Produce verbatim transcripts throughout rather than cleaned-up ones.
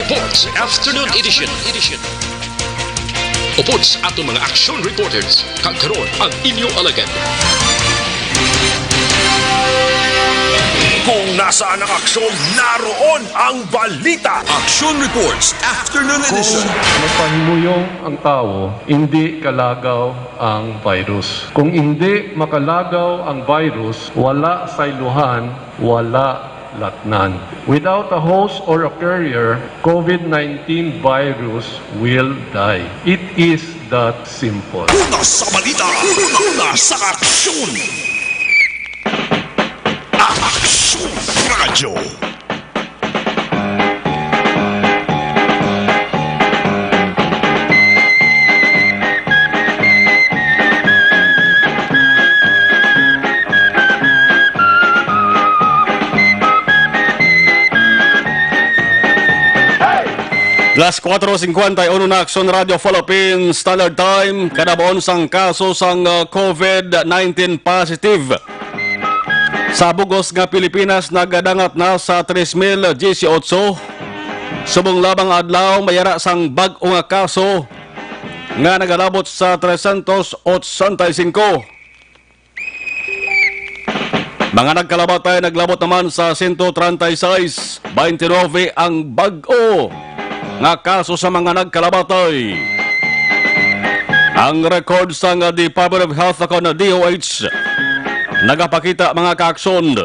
Sports Afternoon Edition. Upod sa aton mga action reporters, kag karon ang inyo alagad. Kung nasaan ang aksyon, naroon ang balita. Action Reports Afternoon Edition. Kung mapahimuyong ang tawo, hindi kalagaw ang virus. Kung hindi makalagaw ang virus, wala sayluhan, wala latnan. Without a host or a carrier, COVID nineteen virus will die. It is that simple. Una sa balita, una sa aksyon. Aksyon Radyo. Las kuwatro singkwenta y uno na, Aksyon Radyo Philippines Standard Time. Kanabaon sang kaso sang, uh, COVID nineteen positive sa bug-os nga Pilipinas nagadangat na sa tres mil diyesiyotso. Subong lamang adlaw, may ara sang bag-o nga kaso nga nagalabot sa trescientos ochenta y cinco. Mga nagkalamatay naglabot naman sa sento treinta y seis, twenty-nine ang bag-o nga kaso sa mga nagkalamatay. Ang record sang Department of Health o kon D O H nagapakita, mga kaaksyon,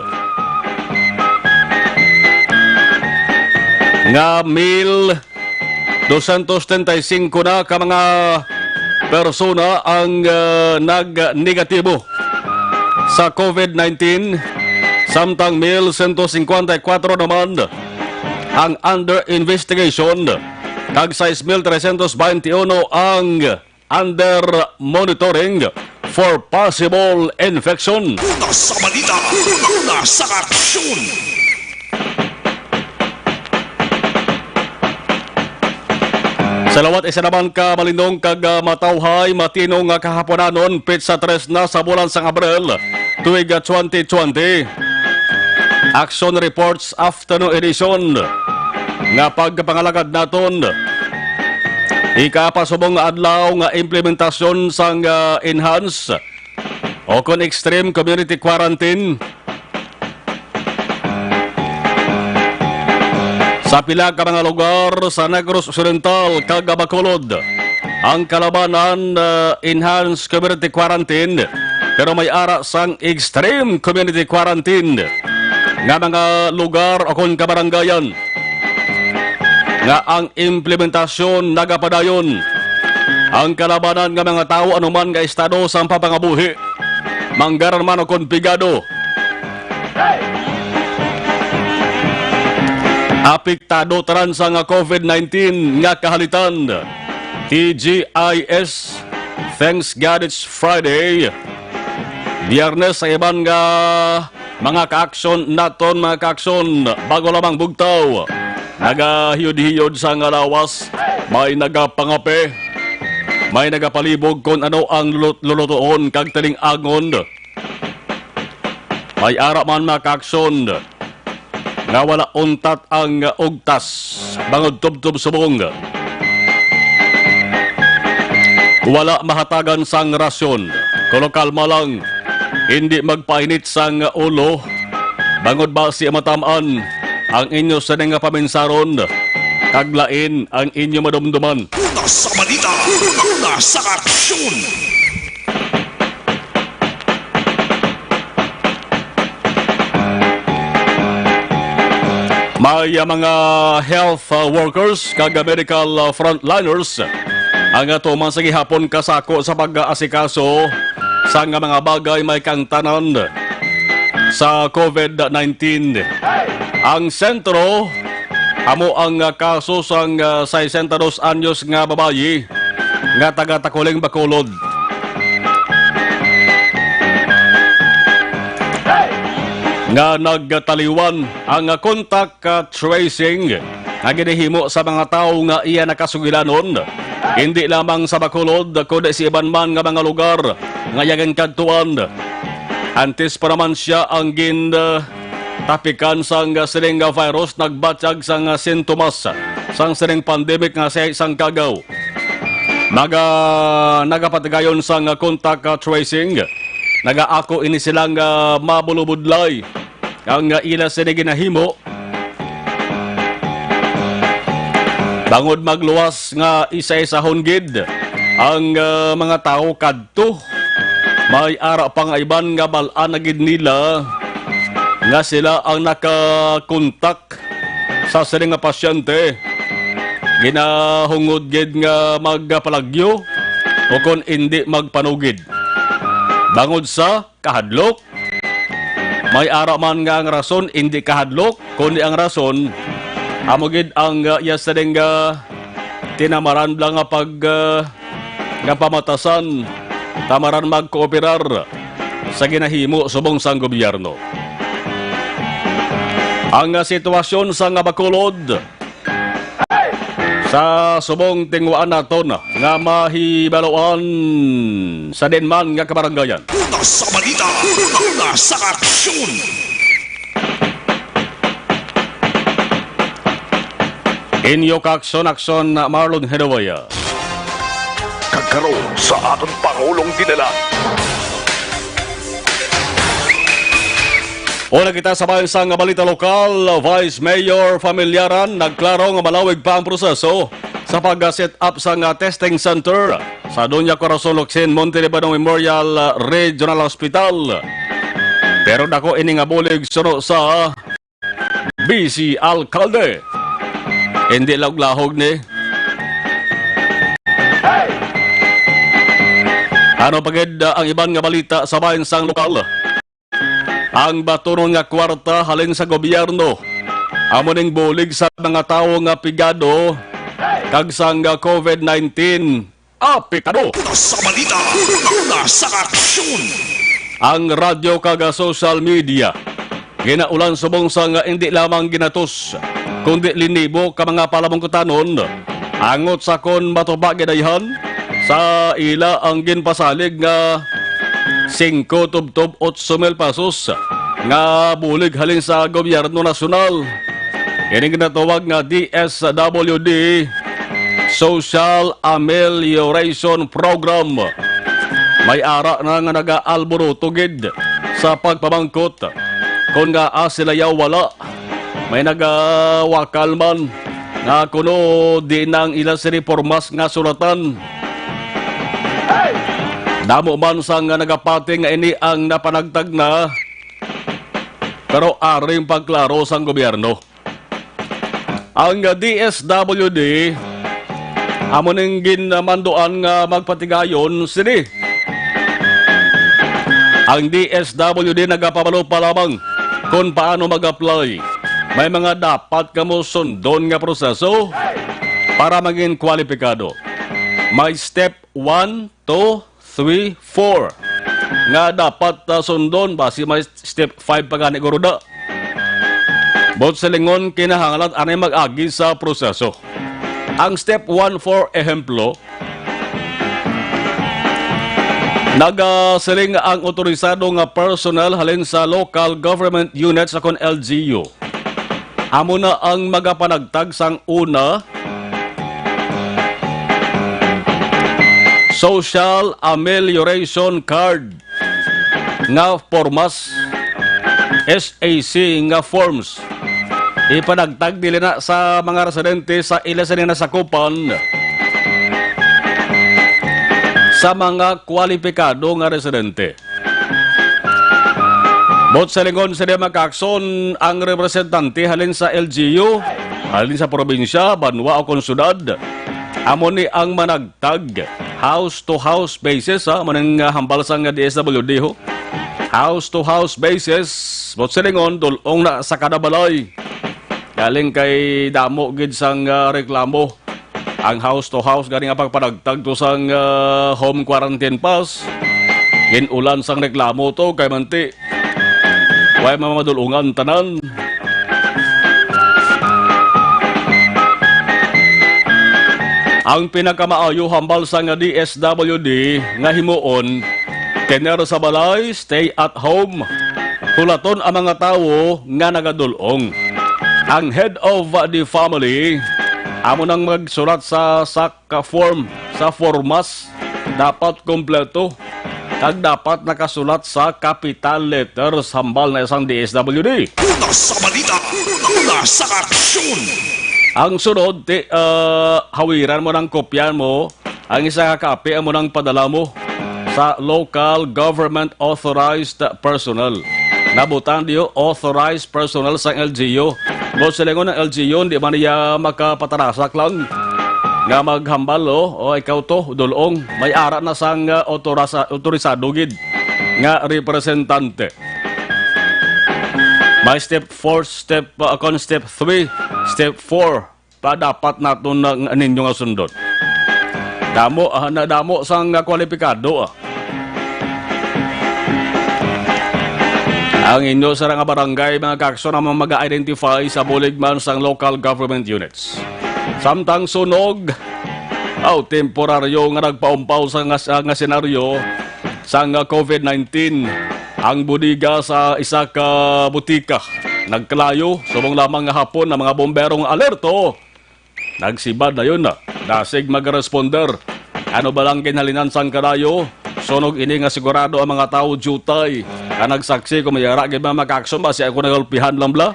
nga mil dosyentos setenta y singko na ka mga persona ang, ah, nagnegatibo sa COVID nineteen, samtang mil sento singkwenta y kuwatro naman ang under investigation, kag sais mil tresyentos baynte uno ang under monitoring for possible infection. Una sa balita, una sa aksyon. Sa liwat, isa naman ka malindong kag, ah, matawhay, matinong nga kahaponanon, petsa tres na sa bulan sang Abril, tuig, ah, twenty twenty. Action Reports Afternoon Edition nga pagpangalagad naton. Ikapasubong nga adlaw nga implementasyon sang, ah, enhanced o kon extreme community quarantine sa pila ka mga lugar sa Negros Occidental kag Bacolod. Ang kalabanan, ah, enhanced community quarantine, pero may ara sang extreme community quarantine nga mga lugar o kon kabarangayan nga ang implementasyon nagapadayon. Ang kalabanan nga mga tawo anuman nga estado sang pagpangabuhi, manggaran man o kon pigado, apektado tanan sang COVID nineteen nga kahalitan. T G I S, thanks God it's Friday. Biyernes sa iban nga mga kaaksyon naton, mga kaaksyon, bag-o lamang bugtaw, nagahiyod-hiyod sang lawas, may nagapangape, may nagapalibog kon ano ang lulut-, lulutoon kag tiling-angon. May ara man, mga kaaksyon, nga wala untat ang ugtas, bangod tubtob subong. Wala mahatagan sang rasyon, kuno kalma lang, hindi magpainit sang ulo, bangod basi matam-an ang inyo sini nga paminsaron, kag lain ang inyo madumduman. Una sa balita, una sa aksyon. May, ah, mga health, ah, workers kag medical, ah, frontliners ang, ah, tuman sa gihapon kasako sa pag-aasikaso sa nga mga bagay may kaangtanan sa COVID nineteen. Ang sentro amo ang, ah, kaso sang, ah, sesenta y dos anyos nga babayi nga taga Taculing, Bacolod, nga nagtaliwan ang contact tracing nga ginahimo sa mga tawo nga iya nakasugilanon, hindi lamang sa Bacolod, kundi sa iban man nga mga lugar nga iya ginkadtuan. Antes pa naman siya ang gin, ah, tapikan sang sining virus, nagbatyag sang sintomas sang sining pandemic nga sa isang kagaw. Maga-, nagapatigayon sang contact, ah, tracing. Nagaako ini sila nga mabulubudlay ang, ah, ila sini ginahimo. Bangod magluwas nga isa-isahon gid ang, ah, mga tawo kadto, may ara pa nga iban nga bal-an na gid nila nga sila ang nakakontak sa sini nga pasyente. Ginahungod gid nga magpalagyo o kon indi magpanugid. Bangod sa kahadlok. May ara man nga ang rason indi kahadlok, kundi ang rason amo gid ang, uh, iya sining, uh, tinamaran bala nga pag, uh, nga pamatasan, tamaran magkooperar sa ginahimo subong sang gobyerno. Ang, uh, sitwasyon sa nga Bacolod, sa subong tinguhaan naton nga mahibaluan sa diin man nga kabaranggayan. Una sa balita, una sa aksyon. Inyo kaaksyon-aksyon, Marlon Hedawaya. Kag karon sa aton Pangulong Dinalan. Una kita sa bahin sang balita lokal, Vice Mayor Familiaran nagklaro nga malawig pa ang proseso sa pag-set up sang testing center sa Doña Corazon Locsin Montelibano Memorial Regional Hospital. Pero dako ini nga bulig suno sa Vice Alkalde. Hindi laog-lahog ni. Ano pa gid, ah, ang iban nga balita sa bahin sang lokal? Ang batunon nga kwarta halin sa gobyerno amo ning bulig sa mga tawo nga pigado kag sang COVID nineteen apektado. Una sa balita, una sa aksyon. Ang radyo kag social media ginaulan subong sang indi lamang ginatos, kundi linibo ka mga palamungkutanon, angot sa kon matupa gid ayhan sa ila ang ginpasalig nga singko tubtob otso mil pesos nga bulig halin sa gobyerno nasyonal. Ini ginatawag nga D S W D Social Amelioration Program. May ara na nga nagaalburuto gid sa pagpamangkot kon ngaa sila yaw wala. May nagawakal man nga kuno di na ang ila sini pormas nga sulatan. Damo man sang nagapati nga ini ang napanagtag na, pero aring pagklaro sang gobyerno. Ang D S W D amo ning ginmanduan nga magpatigayon sini. Ang D S W D nagapabalo pa lamang kon paano mag-apply. May mga dapat kamo sundon nga proseso para maging kwalipikado. May step one, two, three, four nga dapat, ah, sundon, basi may step five pa gani guro da. Buot silingon, kinahanglan anay mag-agi sa proseso. Ang step one, for ehemplo, nagasiling ang otorisado nga personnel halin sa local government unit sa kon L G U. Amo na ang magapanagtag sang una, Social Amelioration Card nga pormas, S A C nga forms. Ipanagtag nila na sa mga residente sa ila sini nasakupan sa mga kwalipikado nga residente. Buot silingon sini, mga kaakson, ang representante halin sa L G U, halin sa probinsya, banwa o kon syudad, amo ni ang managtag house to house basis, ha, amo ning, ah, hambal sang D S W D ho. House to house basis, buot silingon, dul-ong na sa kada balay. Galing kay damo gid sang, ah, reklamo ang house to house gani nga pagpanagtag to sang, ah, home quarantine pass. Gin-ulan sang reklamo to kay manti way mamadul-ongan tanan. Ang pinakamaayo hambal sang D S W D nga himuon, tener sa balay, stay at home. Hulaton ang mga tawo nga nagadul-ong. Ang head of the family Amo nang magsulat sa SAC form, sa formas, dapat kompleto. Kag dapat nakasulat sa capital letters, hambal na sang D S W D. Una sa balita, una sa aksyon. Ang sunod, ti, ah, hawiran mo ng kopyan mo, ang isa ka kape amo nang padala mo sa local government authorized personnel. Nabutang diyo authorized personnel sang L G U. Mo silingon ang L G U, di man niya makapatarasak lang nga maghambal, oh, o ikaw to, dulong, may ara na sang, ah, otorasa-, otorisado gid nga representante. May step four, step, ah, kon step three, step four pa dapat naton na, nga ninyo nga sundon. Damo, ah, na damo sang, ah, kwalipikado, ah. Ang inyo sara nga barangay, mga kaakson, ang mag-identify sa bulig man sang local government units. Samtang sunog, aw, temporaryo nga nagpaumpaw sa nga, nga senaryo sang, ah, COVID nineteen, ang bodega sa isa ka butika. Nagkalayo, subong lamang nga hapon ang mga bomberong alerto. Nagsibad na yun na. Dasig magresponder. Ano ba lang ginhalinan sang kalayo? Sunog ini nga sigurado ang mga tawo diutay. Ang nagsaksi kung may ara gid mga makaakson ba siya ako nagulpihan lang bla?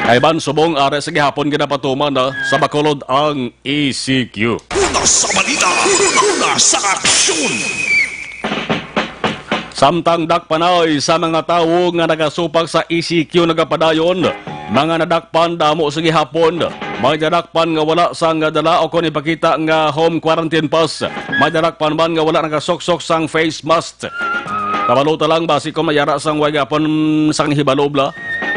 Kay ban subong are sa gihapon ginapatuman na sa Bacolod ang E C Q. Una sa balita, una sa aksyon. Samtang dakpanay sa mga tawo nga nagasupak sa E C Q nagapadayon, mga nadakpan damo sa gihapon. May nadakpan nga wala sang dala o kon ipakita nga home quarantine pass. May nadakpan man nga wala nagasuksok sang face mask. Kabalota lang basi kung may ara sang way gapon sang hibalo bla.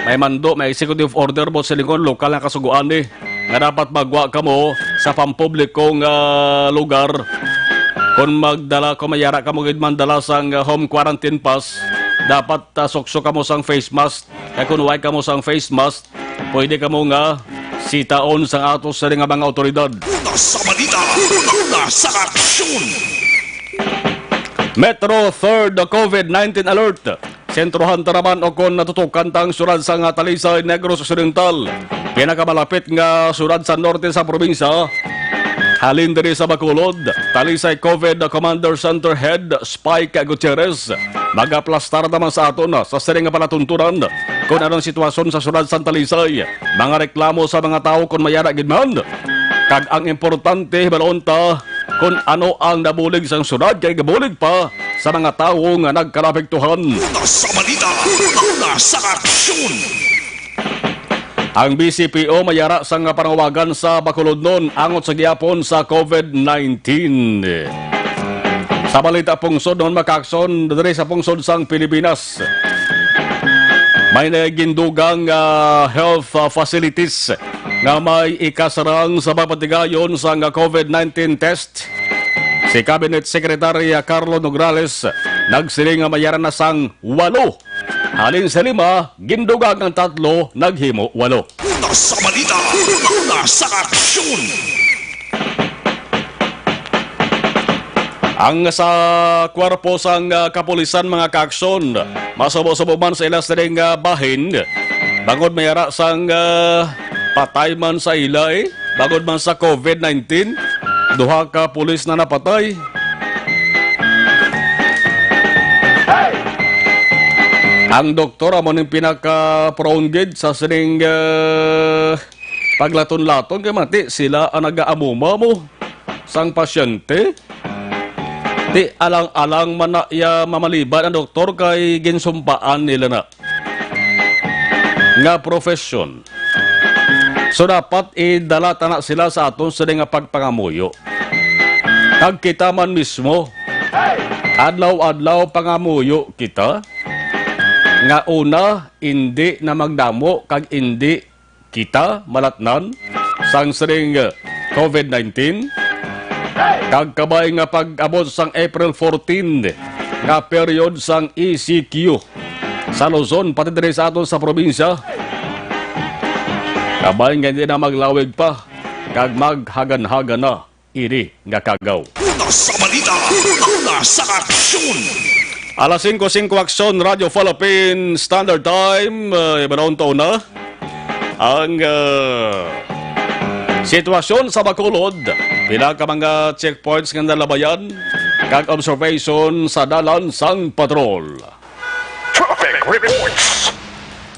May mando, may executive order mo sa lingon lokal nga kasugoan ni nga dapat magwa kamo sa pampubliko nga lugar. Kung magdala, kung mayara kamo gid man dala sang, ah, home quarantine pass, dapat, ah, suksok kamo sang face mask. Kay kung way kamo sang face mask, pwede kamo nga sitaon sang ato sa nga mga awtoridad. Una sa balita, una sa aksyon. Metro Third COVID nineteen Alert. Sentrohan ta naman o kon natutukan ta ang syudad sang Talisay, Negros Occidental. Pinakamalapit nga syudad sa norte sa probinsya, halin diri sa Bacolod, Talisay COVID Commander Center Head Spike Gutierrez, magaplastar naman sa aton sa siring nga palatuntunan kung ano ang sitwasyon sa syudad sa Talisay. Mga reklamo sa mga tawo kung mayara gid man. Kag ang importante, hibalon ta kung ano ang nabulig sang syudad kay gabulig pa sa mga tawo nga nagkalapigtuhan. Una sa balita, una sa aksyon. Ang B C P O mayara sang pangawagan sa Bacolodnon angot sa gihapon sa COVID nineteen. Sa balita pungsod, non makaakson diri sa pungsod sang Pilipinas. May nagindugang, ah, health, ah, facilities nga may ikasarang sa papatigayon sang COVID nineteen test. Si Cabinet Secretary Carlo Nograles nagsiling nga mayara na sang walo. Halin sa lima, gindugang ang tatlo, naghimo walo. Una sa balita, una sa aksyon. Ang sa kwarpo sang, ah, kapulisan, mga kaaksyon, masubo-subo man sa ila sining, ah, bahin, bangod mayara sang, ah, patay man sa ila, eh. Bangod man sa COVID nineteen, duha ka pulis na napatay. Ang doktor amo ning pinaka-prone gid sa sining, ah, paglaton-laton kay mati sila ang nagaamuma mo sang pasyente. Di alang-alang man na iya mamaliban ang doktor kay ginsumpaan nila na nga profesyon. So, dapat idala ta na sila sa aton sini nga pagpangamuyo. Kag kita man mismo, adlaw-adlaw pangamuyo kita, nga una, indi na magdamo, kag indi kita malatnan sang sining COVID nineteen, kag kabay nga pag-abot sang April fourteen nga period sang E C Q sa Luzon, pati diri sa aton sa probinsya, kabay nga hindi na maglawig pa kag maghaganhagan na ini nga kagaw. Una sa balita, una sa aksyon. Alas singko singko, Aksyon, Radyo Philippine Standard Time, uh, ibanawon taon na. ang ah, sitwasyon sa Bacolod, pila ka mga checkpoints nga nalabayan, kag observation sa dalan sang patrol. Traffic reports.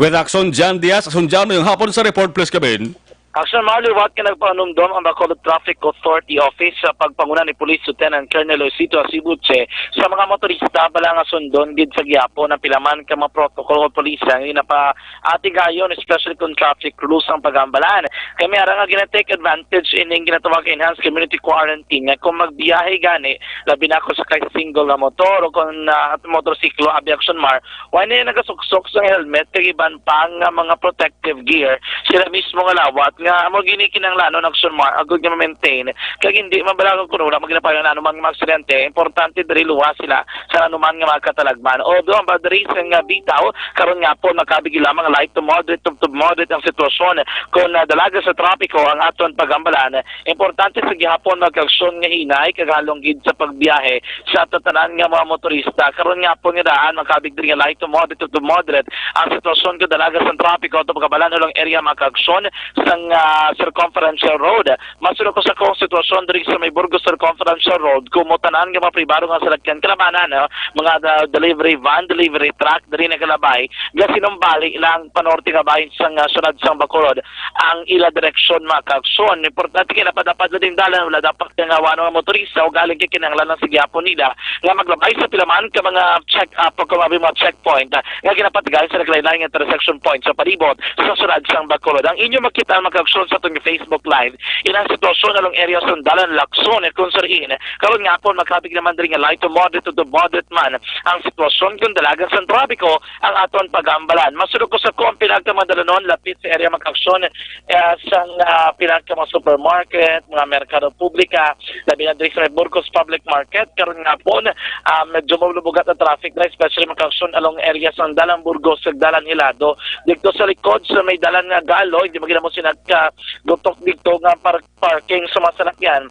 With Action Jan Diaz. Action Jan, mayong hapon sa report, please, Kevin. Action Mar, liwat nga nagpahanumdom ang Bacolod Traffic Authority Office sa pagpanguna ni Police Lieutenant Colonel Luisito Asibuche sa mga motorista bala nga sundon gid sa gihapon ang pila man ka mga protocol o police nga ginapaatigayon, especially kung traffic rules ang pag-ambalan. Kami ara nga gina-take advantage ining ginatawag enhanced community quarantine nga kung magbiyahe gani, labi na kung sakay sa single nga motor o kung ah, motorsiklo, abi Action Mar, wala na nagasuksok sang helmet kag iban pa nga mga protective gear, sila mismo nga lawat nga amo gini kinahanglanon Action Mar agud nga ma-maintain kag hindi mabalaka kun wala maginapayon na anuman nga mga aksidente. Importante diri luwas sila sa anuman nga mga katalagman. Although ang diri sa nga bitaw karon nga po makabig lamang light to moderate to, to moderate ang sitwasyon kung ah, dalaga sa trapiko ang aton pagambalan. Importante sa gihapon mag-aksyon nga hinay kag halong gid sa pagbiyahe sa tatanan nga mga motorista. Karon nga po nga daan, makabig diri nga light to moderate to, to moderate ang sitwasyon kung dalaga sa trapiko ato pagabalan ulong area makaaksyon sang ah, circumferential road. Masulok ko sa kong sitwasyon diri sa may Burgos Circumferential Road, kung mo tanan nga mga pribado nga salakyan kalabanan, no? Mga ah, delivery van, delivery truck, diri nagalabay, gasinumbali lang panorte nga bahin sang ah, syudad sang Bacolod ang ila direksyon makaaksyon. Importante kay napad-apad lang ding dalan, wala dapat nga wano ang motorista o galing kay kinahanglan lang sa gihapon nila nga maglabay sa pila man ka mga check-up o kung abi mga checkpoint ah, nga ginapatigayon sa naglain-lain nga intersection point sa palibot sa syudad sang Bacolod. Ang inyo makita ang makaaksyon sa atong Facebook Live, ilang sitwasyon along area sang dalan Lacson kung sariin karon nga hapon makabig naman diri nga light to moderate to moderate man ang sitwasyon kung dalagan sang trapiko ang aton pagambalan. Masulok ko sa kung pila ka mga dalanon lapit sa area makaaksyon eh, sang ah, pila ka mga supermarket, mga merkado publika, labi na diri sa may Burgos Public Market. Karon nga po, ah, medyo malubugat ang traffic na, especially makaaksyon along area sang Dalan Burgos kag Dalan Hilado. Dito sa likod sa may dalan nga Galo, hindi magina mo sinagka gutok dito nga par- parking sa mga salakyan.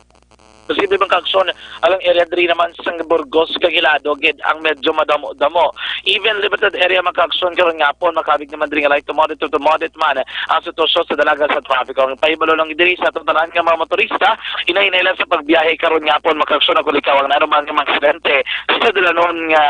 Posible bang kaaksyon ang area diri naman sa Burgos kag Hilado gid ang medyo madamo-damo. Even limited area makaaksyon karon nga po, makabig naman diri nga light to moderate to, to moderate man ang sitwasyon sa dalaga sa trapiko. Ang pahibalo lang diri sa aton tanan nga mga motorista, hinay-hinay lang sa pagbiyahe karon nga po, makaaksyon ako likaw ang nanuman nga mga aksidente sa dalanon nga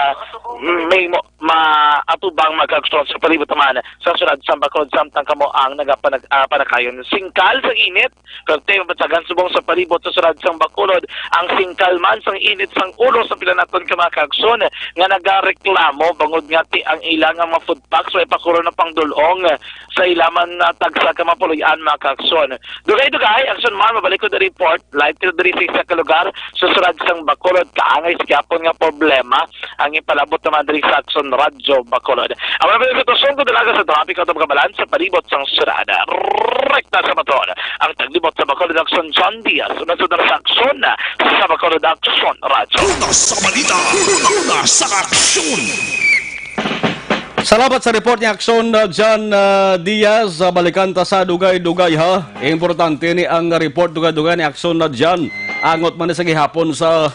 may mo maatubang makaaksyon sa palibot naman sa syudad sa Bacolod samtang kamo ang nagapanag ah, panakayon. Singkal sa init, Kag tayo matagan subong sa palibot sa syudad sang Bacolod ang singkal man sang init sang ulo sa pila naton ka mga kaaksyon nga nagareklamo bangod nga ti ang ila nga mga food packs may pakuro na pangdulong sa ila man na tagsa ka mga puloy-an mga kaaksyon. Dugay-dugay, Action Man, mabalik ko the report. Live kita diri sa isa ka lugar sa syudad sang Bacolod. Kaangay sa gihapon nga problema ang ipalabot naman diri sa Action Radyo Bacolod. Ang mga sitwasyon ko dalaga sa trapiko at mga balansa palibot sang sirada. Rekta sa Bacolod. Ang taglibot sa Bacolod, Action John Diaz. Sunod-sunod sa Action sa Bacolod, Action Radyo. Una sa balita, una sa aksyon. Salamat sa report ni Action uh, John uh, Diaz. Uh, balikan ta sa dugay-dugay ha. Importante ni ang report dugay-dugay ni Action na John. Angot man ni sa gihapon sa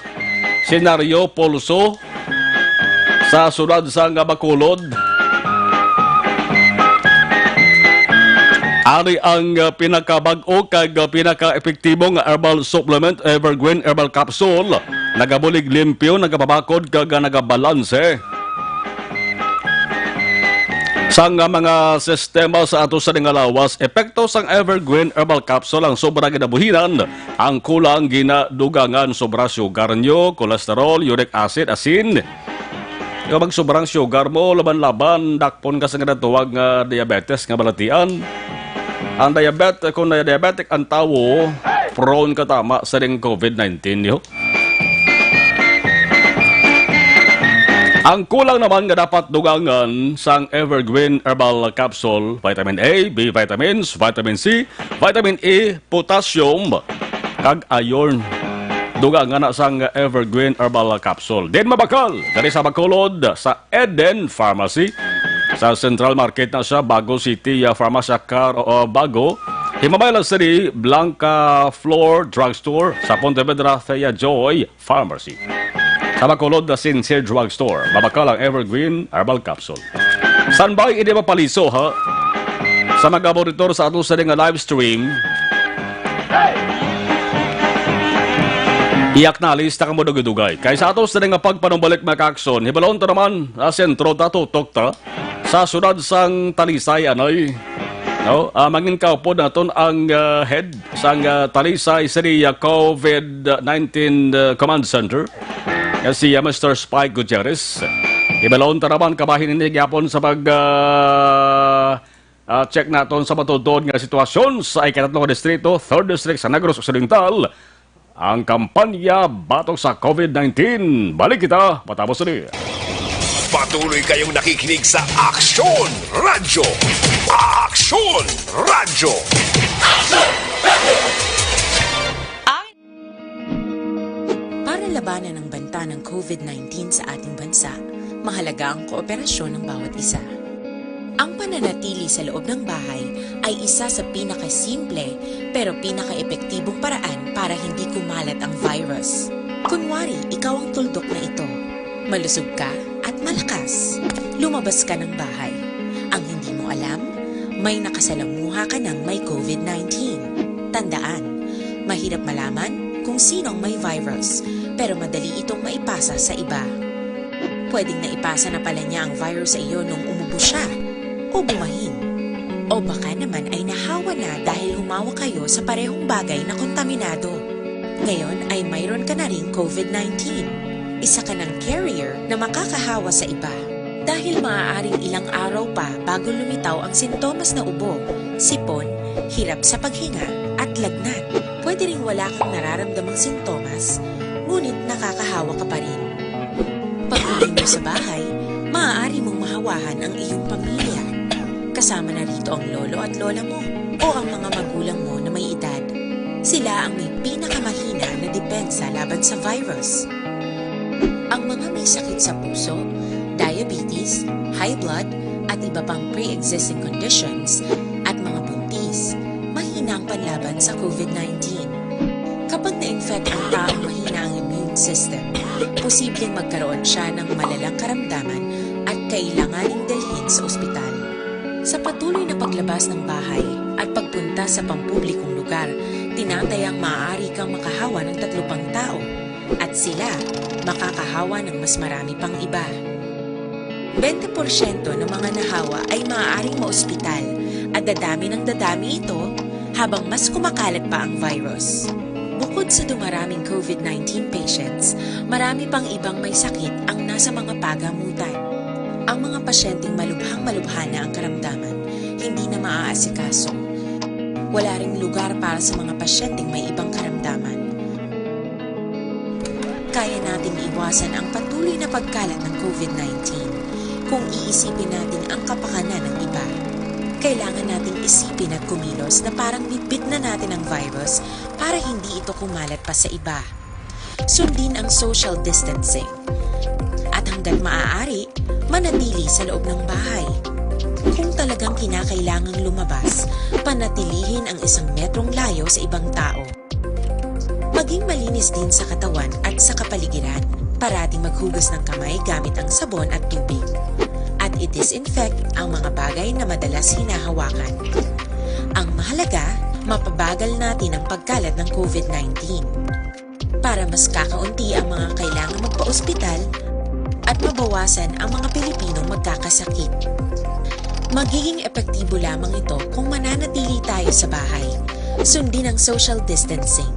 senaryo, pulso sa sulod sa nga Bacolod. Ari ang uh, pinakabag-o kag uh, pinaka-epektibo nga herbal supplement, Evergreen Herbal Capsule. Nagabulig limpyo, nagapabakod kag uh, nagabalanse. Sa nga mga sistema sa ato sa nga lawas, epekto sang Evergreen Herbal Capsule ang sobra ginabuhinan, ang kulang ginadugangan, sobra sugar nyo, cholesterol, uric acid, asin. Nga magsobrang sugar mo, laban-laban, dakpon ka sa nga natuwag nga diabetes nga balatian. Ang diabetes, kung na diabetic ang tawo, prone ka tama sa ring covid nineteen, yo. Ang kulang naman nga dapat dugangan sang Evergreen Herbal Capsule, vitamin A, B vitamins, vitamin C, vitamin E, potassium, kag iron. Dugangan na sang Evergreen Herbal Capsule. Din mabakal, dali sa Bacolod, sa Eden Pharmacy. Sa Central Market na sa Bago City, uh, Pharmacia Car, uh, Bago. Himabay lang sa di Blanca Floor Drugstore, sa Pontevedra, Thea Joy Pharmacy. Sa Bacolod na Sincere Drugstore, mabakal ang Evergreen Herbal Capsule. San ba ini mapaliso, ha? Sa mga monitor sa ato sa nga live stream, iyak na lista kamo dugay-dugay. Kay sa ato sa nga pagpanumbalik, mga kaakson, hibalon ta naman, ah, sentro ta, tutok ta sa siyudad sang Talisay, anay. No? Ah, mangin kaupod naton ang, ah, head sang, ah, Talisay City, ah, COVID nineteen, ah, Command Center, nga si, ah, Mister Spike Gutierrez. Hibalon ta naman kabahin ini gyapon sa pag, ah, ah, check naton sa matuod nga sitwasyon sa ikatlo nga distrito, third district sa Negros Occidental, ang kampanya batok sa COVID nineteen. Balik kita matapos ini. Patuloy kayong nakikinig sa Aksyon Radyo. Aksyon Radyo. Ang Para labanan ang banta ng COVID nineteen sa ating bansa, mahalaga ang kooperasyon ng bawat isa. Ang pananatili sa loob ng bahay ay isa sa pinakasimple pero pinakaepektibong paraan para hindi kumalat ang virus. Kunwari, ikaw ang tuldok na ito. Malusog ka at malakas. Lumabas ka ng bahay. Ang hindi mo alam, may nakasalamuha ka ng may COVID nineteen. Tandaan, mahirap malaman kung sino ang may virus, pero madali itong maipasa sa iba. Pwedeng naipasa na pala niya ang virus sa iyo nung umubo siya o bumahin. O baka naman ay nahawa na dahil humawak kayo sa parehong bagay na kontaminado. Ngayon ay mayroon ka na ring COVID nineteen. Isa ka ng carrier na makakahawa sa iba. Dahil maaaring ilang araw pa bago lumitaw ang sintomas na ubo, sipon, hirap sa paghinga, at lagnat. Pwede ring wala kang nararamdamang sintomas, ngunit nakakahawa ka pa rin. Pag-uwi mo sa bahay, maaari mong mahawahan ang iyong pamilya. Kasama na rito ang lolo at lola mo o ang mga magulang mo na may edad. Sila ang may pinakamahina na depensa laban sa virus. Ang mga may sakit sa puso, diabetes, high blood, at iba pang pre-existing conditions, at mga buntis, mahina ang panlaban sa COVID nineteen. Kapag na-infect ang taong mahina ang immune system, posibleng magkaroon siya ng malalang karamdaman at kailanganing dalhin sa ospital. Sa patuloy na paglabas ng bahay at pagpunta sa pampublikong lugar, tinatayang maaari kang makahawa ng tatlo pang tao at sila makakahawa ng mas marami pang iba. Bente porsyento ng mga nahawa ay maaaring maospital at dadami ng dadami ito habang mas kumakalat pa ang virus. Bukod sa dumaraming COVID nineteen patients, marami pang ibang may sakit ang nasa mga pagamutan. Ang mga pasyenteng malubhang-malubha na ang karamdaman, hindi na maaasikaso. Wala ring lugar para sa mga pasyenteng may ibang karamdaman. Kaya nating iwasan ang patuloy na pagkalat ng COVID nineteen kung iisipin natin ang kapakanan ng iba. Kailangan nating isipin at kumilos na parang bitbit na natin ang virus para hindi ito kumalat pa sa iba. Sundin ang social distancing. At hanggat maaari, manatili sa loob ng bahay. Kung talagang kinakailangang lumabas, panatilihin ang isang metrong layo sa ibang tao. Maging malinis din sa katawan at sa kapaligiran. Parating maghugas ng kamay gamit ang sabon at tubig. At i-disinfect ang mga bagay na madalas hinahawakan. Ang mahalaga, mapabagal natin ang pagkalat ng COVID nineteen. Para mas kakaunti ang mga kailangang magpa-ospital at mabawasan ang mga Pilipinong magkakasakit. Magiging epektibo lamang ito kung mananatili tayo sa bahay. Sundin ang social distancing.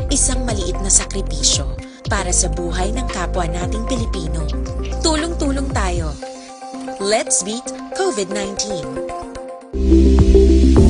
Isang maliit na sakripisyo para sa buhay ng kapwa nating Pilipino. Tulong-tulong tayo. Let's beat COVID nineteen.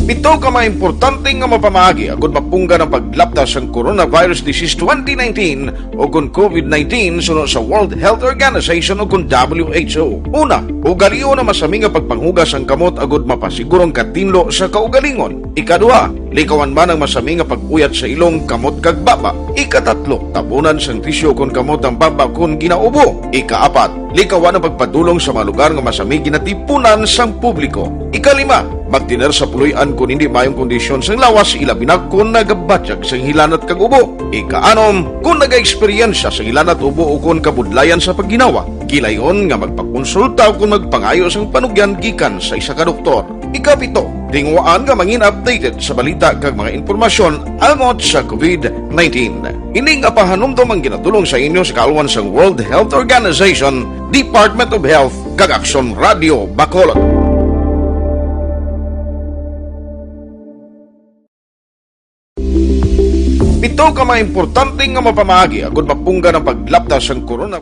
Pito ka mga importante nga mapamaagi agud mapunggan ang paglapta sang coronavirus disease twenty nineteen o kon COVID nineteen suno sa World Health Organization o kon W H O. Una, ugalion ang masami nga pagpanghugas sang kamot agud mapasiguro ang katinlo sa kaugalingon. Ikaduha, likawan man ang masami nga pag-uyat sa ilong, kamot kag baba. Ikatatlo, tabunan sang tisyu kon kamot ang baba kon ginaubo. Ikaapat, likawan ang pagpadulong sa mga lugar nga masami ginatipunan sang publiko. Ikalima, magtener sa puloy-an kon hindi maayong kondisyon sang lawas, ilabi na kon nagabatyag sang hilanat kag ubo. Ikaanom, kon nagaeksperyensya sang hilanat, ubo, o kon kabudlayan sa pagginawa, gilayon nga magpakonsulta o kon magpangayo sang panugyan gikan sa isa ka doktor. Ikapito, tinguhaan nga mangin updated sa balita kag mga impormasyon about sa COVID nineteen. Ini nga pahanumdom ang ginatulong sa inyo sa kaalwan sang World Health Organization, Department of Health, kag Aksyon Radio Bacolod. Pito ka mga importante nga mapamaagi agud mapunggan ang paglapta sang corona.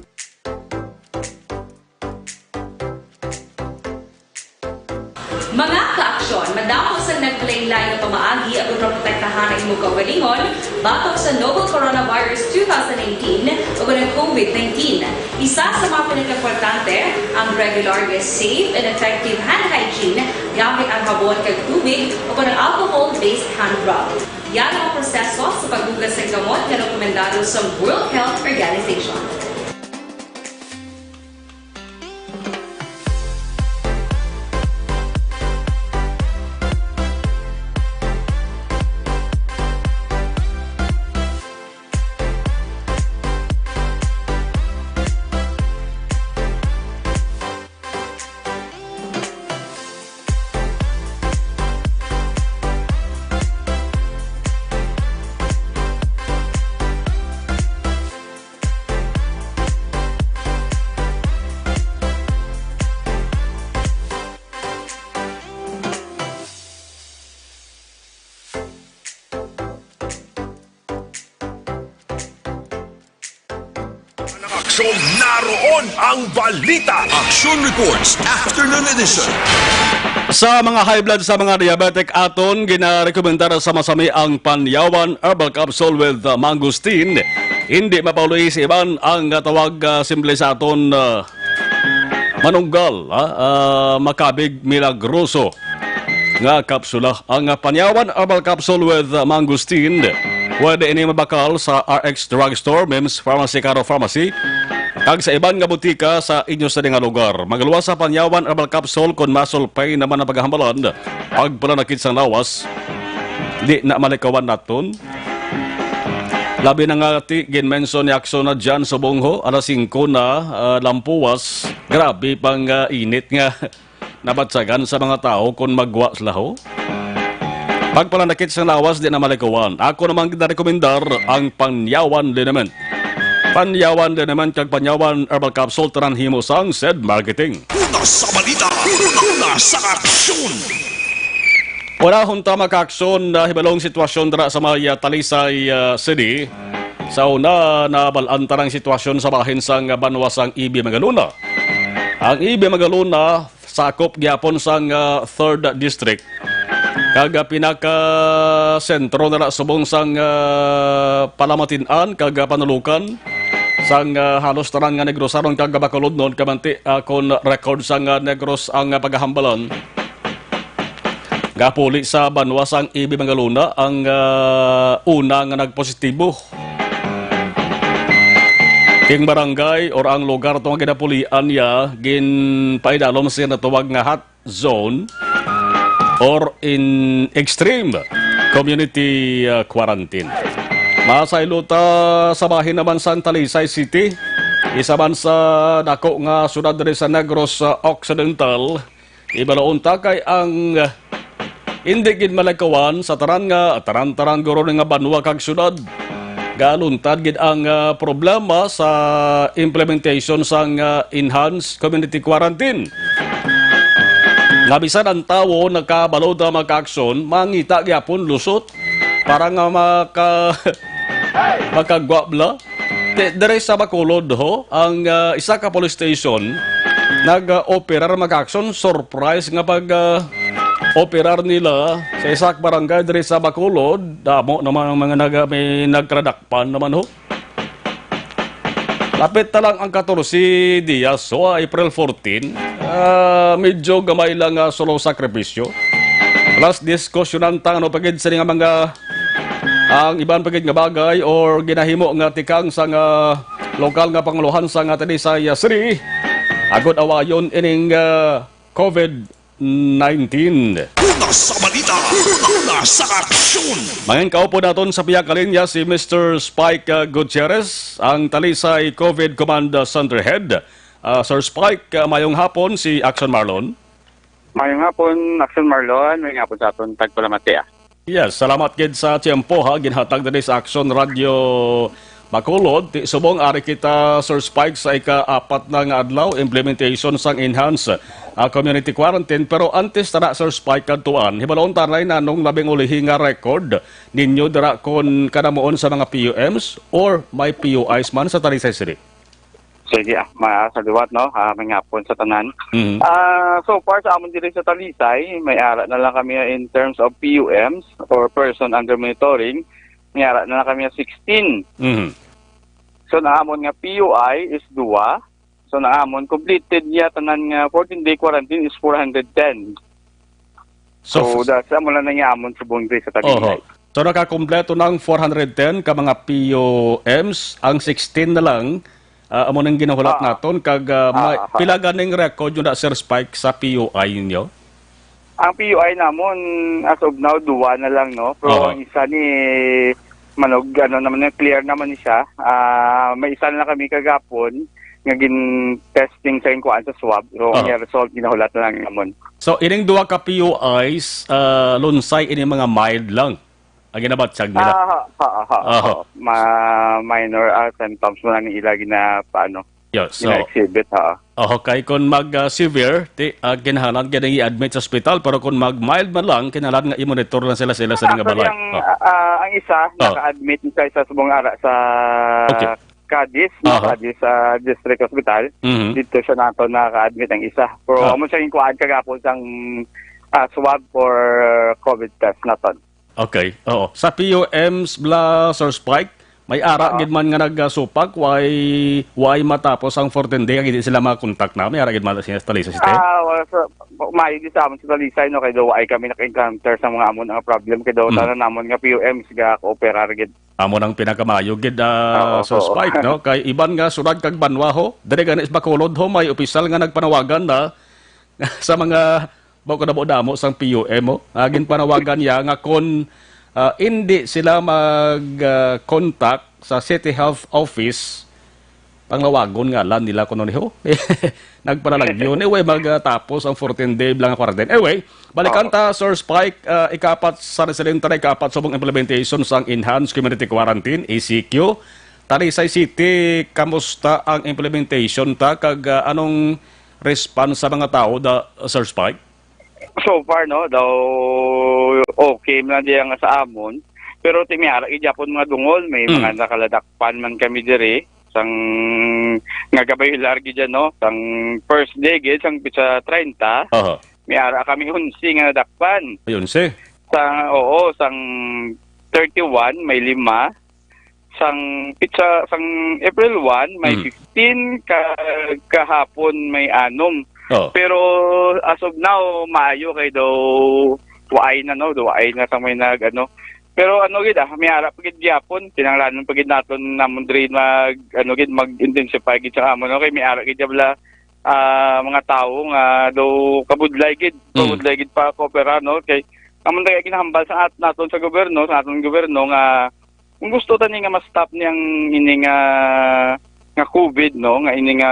Mga kaaksyon, madamo sang naglain-lain nga pamaagi agud maprotektahan ang imo kaugalingon batok sa novel coronavirus two thousand nineteen o ang COVID nineteen. Isa sa mga pinakaimportante ang regular nga safe and effective hand hygiene gamit ang habon kag tubig o ang alcohol-based hand rub. Yan ang proseso sa paghugas sang kamot nga rekomendado sa World Health Organization. Ang aksyon, naroon ang balita. Action Reports, Afternoon Edition. Sa mga high blood, sa mga diabetic, aton ginarekomendar sa masami ang Panyawan Herbal Capsule with, uh, Mangosteen. Hindi mapauli sa iban ang, uh, tawag, uh, simple sa aton, uh, manunggal, ah, ah, makabig milagroso nga kapsula. Ang Panyawan Herbal Capsule with Mangosteen, pwede ini mabakal sa R X Drugstore, Mims Pharmacy, Caro Pharmacy, kag sa iban nga butika sa inyo sini nga lugar. Magaluwas sa Panyawan Herbal Capsule kon muscle pain naman ang paghambalan, pagpananakit sang lawas, di na malikawan naton. Labi na nga ti ginmension ni Aksyon na dyan subong ho, alas singko na, ah, lampuwas. Grabe pang, ah, init nga nabatsagan sa mga tawo kon maggwa sila ho. Pagpananakit sang lawas di na malikawan. Ako namang ginarekomendar ang Panyawan Liniment. Panyawan Liniment kag Panyawan Herbal Capsule tanan himo sang Sed Marketing. Una sa balita, una sa aksyon. Wala hunta makaaksyon na hibalong sitwasyon dira sa may, ah, Talisay, ah, City. Sa una, nabal-an ta ang sitwasyon sa bahin sang banwa sang Ibi Magalona. Ang Ibi Magalona, sakop gyapon sang, ah, Third District. Kag, ah, pinaka-sentro na na subong sang, ah, palamatin-an kag, ah, panulukan sang, ah, halos tanan nga Negros aron kag Bacolod noon kamanti, ah, kon record sang, ah, Negros ang, ah, pagahambalan. Gapuli sa banwa sang Ibi Magalona ang, ah, una nga nagpositibo. King barangay or ang lugar to nga ginapulian niya, ginpaidalom siya natawag nga hot zone or in extreme community, ah, quarantine. Masaylo ta sa bahin naman sang Talisay City, isa man sa dako nga syudad diri sa Negros, ah, Occidental. Ibalaon ta kay ang, ah, indi gid malikawan sa tanan nga, tanan-tanan guro nga banwa kag syudad. Galuntad gid ang, ah, problema sa implementation sang, ah, enhanced community quarantine. Nga bisan ang tawo nakabalo na makaaksyon, mangita gyapon lusot para nga maka-, makagwa bala. Di-, diri sa Bacolod, ho, ang, ah, isa ka police station nag-operar makaaksyon. Surprise nga pag, ah, operar nila sa isa ka barangay diri sa Bacolod. Damo naman ang mga nag-, may nagkradakpan naman, ho. Lapit na lang ang katorse Dias, ho, April fourteen. Ah, medyo gamay lang nga solo sakripisyo. Plus, diskusyonan ta, ano, pagid sini nga mga ang iban pa gid nga bagay or ginahimo nga tikang sang, ah, lokal nga pangulohan sang, ah, Talisay, ah, City, agod awayon ining, ah, COVID nineteen. Una sa balita, una sa aksyon. Mangin kaupod naton sa pihak linya si Mister Spike, ah, Gutierrez, ang Talisay COVID Command Center Head. Ah, Sir Spike, ah, mayong hapon, si Action Marlon. Mayong hapon, Action Marlon. Mayong hapon sa aton tagpalamati, ah. Yes, salamat gid sa tiyempo, ha, ginhatag diri sa Action Radio Bacolod. Ti subong ari kita, Sir Spike, sa ika-apat na nga adlaw implementation sang enhanced, ah, community quarantine. Pero antes tara, Sir Spike, kadtuan, hibalon ta ray nanong labing ulihi nga record ninyo dira kon kanamuon sa mga P U Ms or may P U Is man sa Talisay City? Sige, ah, ma-, sa liwat, no? Ah, may hapon sa tanan. Mhm. Ah, so far sa amon diri sa Talisay, may ara na lang kami in terms of P U Ms or person under monitoring, may ara na lang kami sixteen. Mhm. So, ang amon nga P U I is dua. So, ang amon completed niya tanan nga fourteen-day quarantine is four hundred ten. So, So, f- that's amo lang na nga amon subong diri sa Talisay. Oho. So, nakakumpleto ng four hundred ten ka mga P U Ms, ang sixteen na lang, ah, amo nang ginahulat Ah. naton, kag, ah, Ah, may, ah. pila ganing record nyo na, Sir Spike, sa P U I ninyo? Ang P U I namon, as of now, duwa na lang, no? Pero Oo. ang isa ni Manog, ano naman, clear naman ni siya. Ah, may isa na kami kagapon nga gin-testing sa inkuan sa swab. So, Oo. ang result, ginahulat na lang namon. So, ining duwa ka P U Is, ah, lunsay ini mga mild lang ang ginabatyag nila? Ah, ha, ha, ha, Aha. ha. Ma-, minor, ah, symptoms mo na ni ila gina-, paano, Yo, so, gina-exhibit, ha. Oho, kay kung mag, ah, severe, ti, ah, kinahanglan gid nga i-admit sa ospital, pero kung mag mild man lang, kinahanglan nga i-monitor lang sila, sila sa Ah, mga actually, balay. ang, Oh. ah, ang isa, Oh. naka-admit sa isa subong ara sa Okay. Cadiz, no? Aha. Cadiz, ah, District Hospital. Mhm. Dito siya nato naka-admit ang isa. Pero Ah. amo siya yung kuhaan kagapon sang, ah, swab for COVID test naton. Okay, oo. Sa P U Ms bala, Sir Spike, may ara Oo. gid man nga nagasupak, why, why matapos ang fourteen day, hindi sila makakontak na? May ara gid man sa Talisay City? Ah, well, so, maayo di sa amon sa Talisay, no, kay daw ay kami naka-encounter sa mga amon nga problem, kay daw Mm. tanan namon nga P U Ms ga-cooperar gid. Amo nang pinakamayo gid, ah, Oo, Sir oo. Spike, no? Kay iban nga syudad kag banwa, ho, diri gani sa Bacolod, ho, may opisyal nga nagpanawagan na sa mga, ba, kadamo-damo sang P U M, ho. Ah, ginpanawagan niya nga kon, ah, indi sila mag, ah, contact sa City Health Office, panglawagon nga lang nila kuno ni, ho. Nagpanalagyo ni, way magatapos ang fourteen day lang nga quarantine. Anyway, balikan Oo. ta, Sir Spike, ah, ika-apat sa residente na ika-apat subong implementation sang Enhanced Community Quarantine, E C Q. Talisay City, kamusta ang implementation ta? Kag, ah, anong response sa mga tao da, Sir Spike? So far, no, daw okay man diya nga sa amon. Pero ti may ara gid gyapon mga dungol, may Mm. mga nakaladakpan man kami diri. Sang nga gabay largi dyan, no? Sang first day gid, sang pitsa treinta, Aha. may ara kami onse nga nadakpan. Ay, onse? Sa, oo, sang thirty-one, may lima. Sang pitsa, sang April one, may Mm. fifteen, ka-, kahapon may anom. Oh. Pero as of now, maayo kay daw waay na, no? Daw waay na sa may nag, ano. Pero ano gid, ah, may ara pa gid gyapon, kinahanglanon pa gid naton namon diri mag, ano gid, mag-intensify gid sa amon, no? Kay may ara gid bala, ah, mga tawo nga daw kabudlay gid, Mm. kabudlay gid pa kooperar, no? Kay amon tayo ginahambal sa at-, naton sa gobyerno, sa aton gobyerno nga kung gusto tani nga ma-stop ni ang ini nga, nga COVID, no, nga ini nga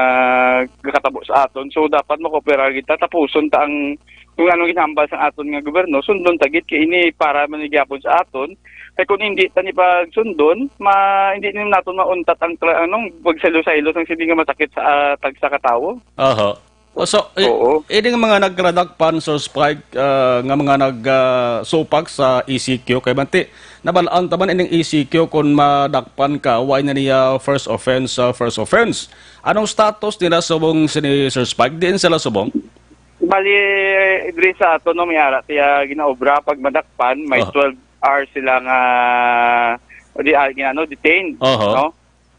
gakatabo sa aton, so dapat makooperar kita, tapuson ta ang kung anong ginhambal sa aton nga gobyerno, sundon ta gid kay ini para man gyapon sa aton. Kay kung hindi tani pagsundon, ma-, hindi ni naton mauntat ang tra-, anong pagsaylo-saylo sang sini nga masakit sa, ah, tagsa ka tawo. Aha. O, so, i-, Oo. ining mga nagradakpan, Sir Spike, ah, nga mga nag, ah, supak sa E C Q, kay manti, nabalaan ta man ining E C Q, kung madakpan ka, why na niya first offense, ah, first offense? Anong status nila subong sini, Sir Spike? Diin sila subong? Bali, diri sa ato, no, may ara tiya ginaobra pag madakpan, may Oh. twelve hours sila nga, o di, ah, ginano, detained, Oho. no?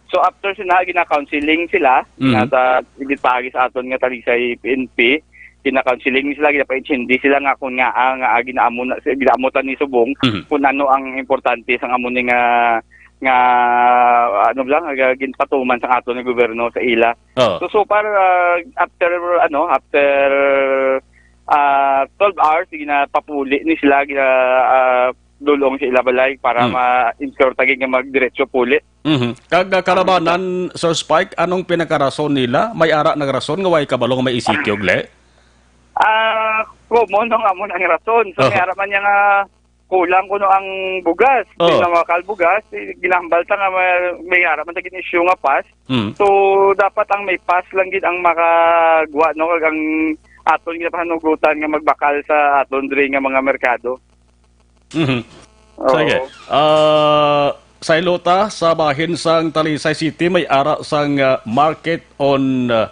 So, after sina, gina-counseling sila, Mhm. nasa, gitpagi sa aton nga Talisay P N P, gina-counseling sila, ginapaintindi sila nga kung nga, ah, nga, ah, ginaamo na, ginaamo ta ni subong, Mhm. kung ano ang importante sa amo ni nga, nga, ano lang, nga ginpatuman sa aton nga gobyerno sa ila. Oo. So, so far, ah, after, ano, after, ah, twelve hours, ginapapuli ni sila, gina, ah, dulong sa ila balay para Hmm. ma-ensure ta gid nga magdiretso puli. Mhm. Kag, ah, kalabanan, Sir Spike, anong pinakarason nila? May ara nga rason nga way kabalo nga may E C Q gali? Ah, Common, no, nga amo na ang rason. So, Oo. may ara man niya nga kulang kuno ang bugas. Oo. Di na makal bugas, eh, ginahambal ta nga may, may ara man ta gin-issue nga pass. Mm. So, dapat ang may pass lang gid ang makagwa, no, kag ang aton ginapahanugutan nga magbakal sa aton diri nga mga merkado. Mhm. Oo. Sige. Ah, sa Ilota, sa bahin sang Talisay City, may ara sang, ah, Market on, ah,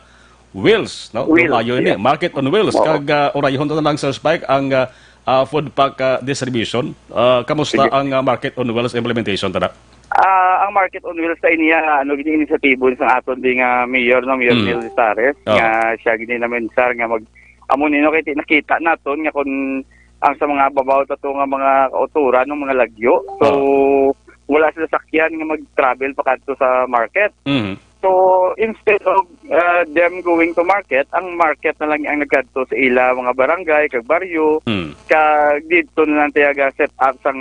Wheels, no? Wheels, Lumayo ini, yeah. Market on Wheels. Oo. Kag, ah, urayhon ta na lang, Sir Spike, ang, ah, ah, food pack, ah, distribution. Ah, kamusta Sige. ang, ah, Market on Wheels implementation, tana? Ah, ang Market on Wheels sa iniya, ano, gid inisyatibo sa aton di nga mayor, no, Mayor Mm. Neil Lizarez, Oo. nga siya gid naman, sir, nga mag-, amo nino kay ti-, nakita naton nga kung ang sa mga babaw ta to nga mga kauturan, no, mga lagyo. So, Oo. wala sila sakyan nga mag-travel pa kadto sa market. Mhm. So, instead of, uh, them going to market, ang market na lang ang nagkadto sa ila mga barangay, kag baryo, Hmm. kag didto na lang tiyaga set up sang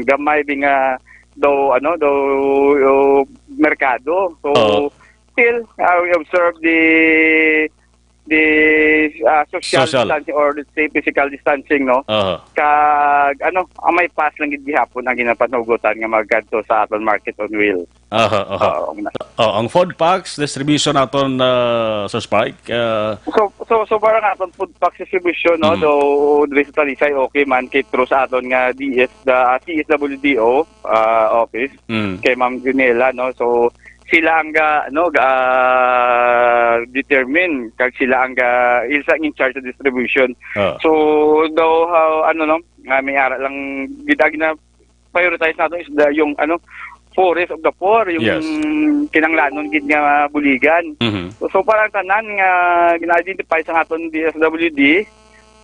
gamay bi nga daw, ano, daw, uh, merkado. So, Oo. still, uh, we observe the, the, uh, social Social. distancing or, let's say, physical distancing, no? Aha. Kag, ano, ang may pass lang gid gihapon ang ginapanugutan nga magkadto sa aton market on wheel. Aha, aha. Oo, na. Oh, ang food packs distribution naton, ah, Sir Spike, ah, So, so, so parang aton food pack distribution, no? Mm. Do, diri sa Talisay, okay man, kay through sa aton nga D S, the, ah, C S W D O, ah, office, Mm. kay Ma'am Junela, no? So, sila ang ga, ano, ga, ah, determine, kag sila ang ga, sila ang in charge sa distribution. Ah. So, daw, how, ano, no? Nga may ara lang, gid, ang gina-, prioritize nato is the, yung, ano, poorest of the poor, yung Yes. kinanglanon gid nga buligan. Mhm. So, so, parang tanan nga gina-identify sa aton D S W D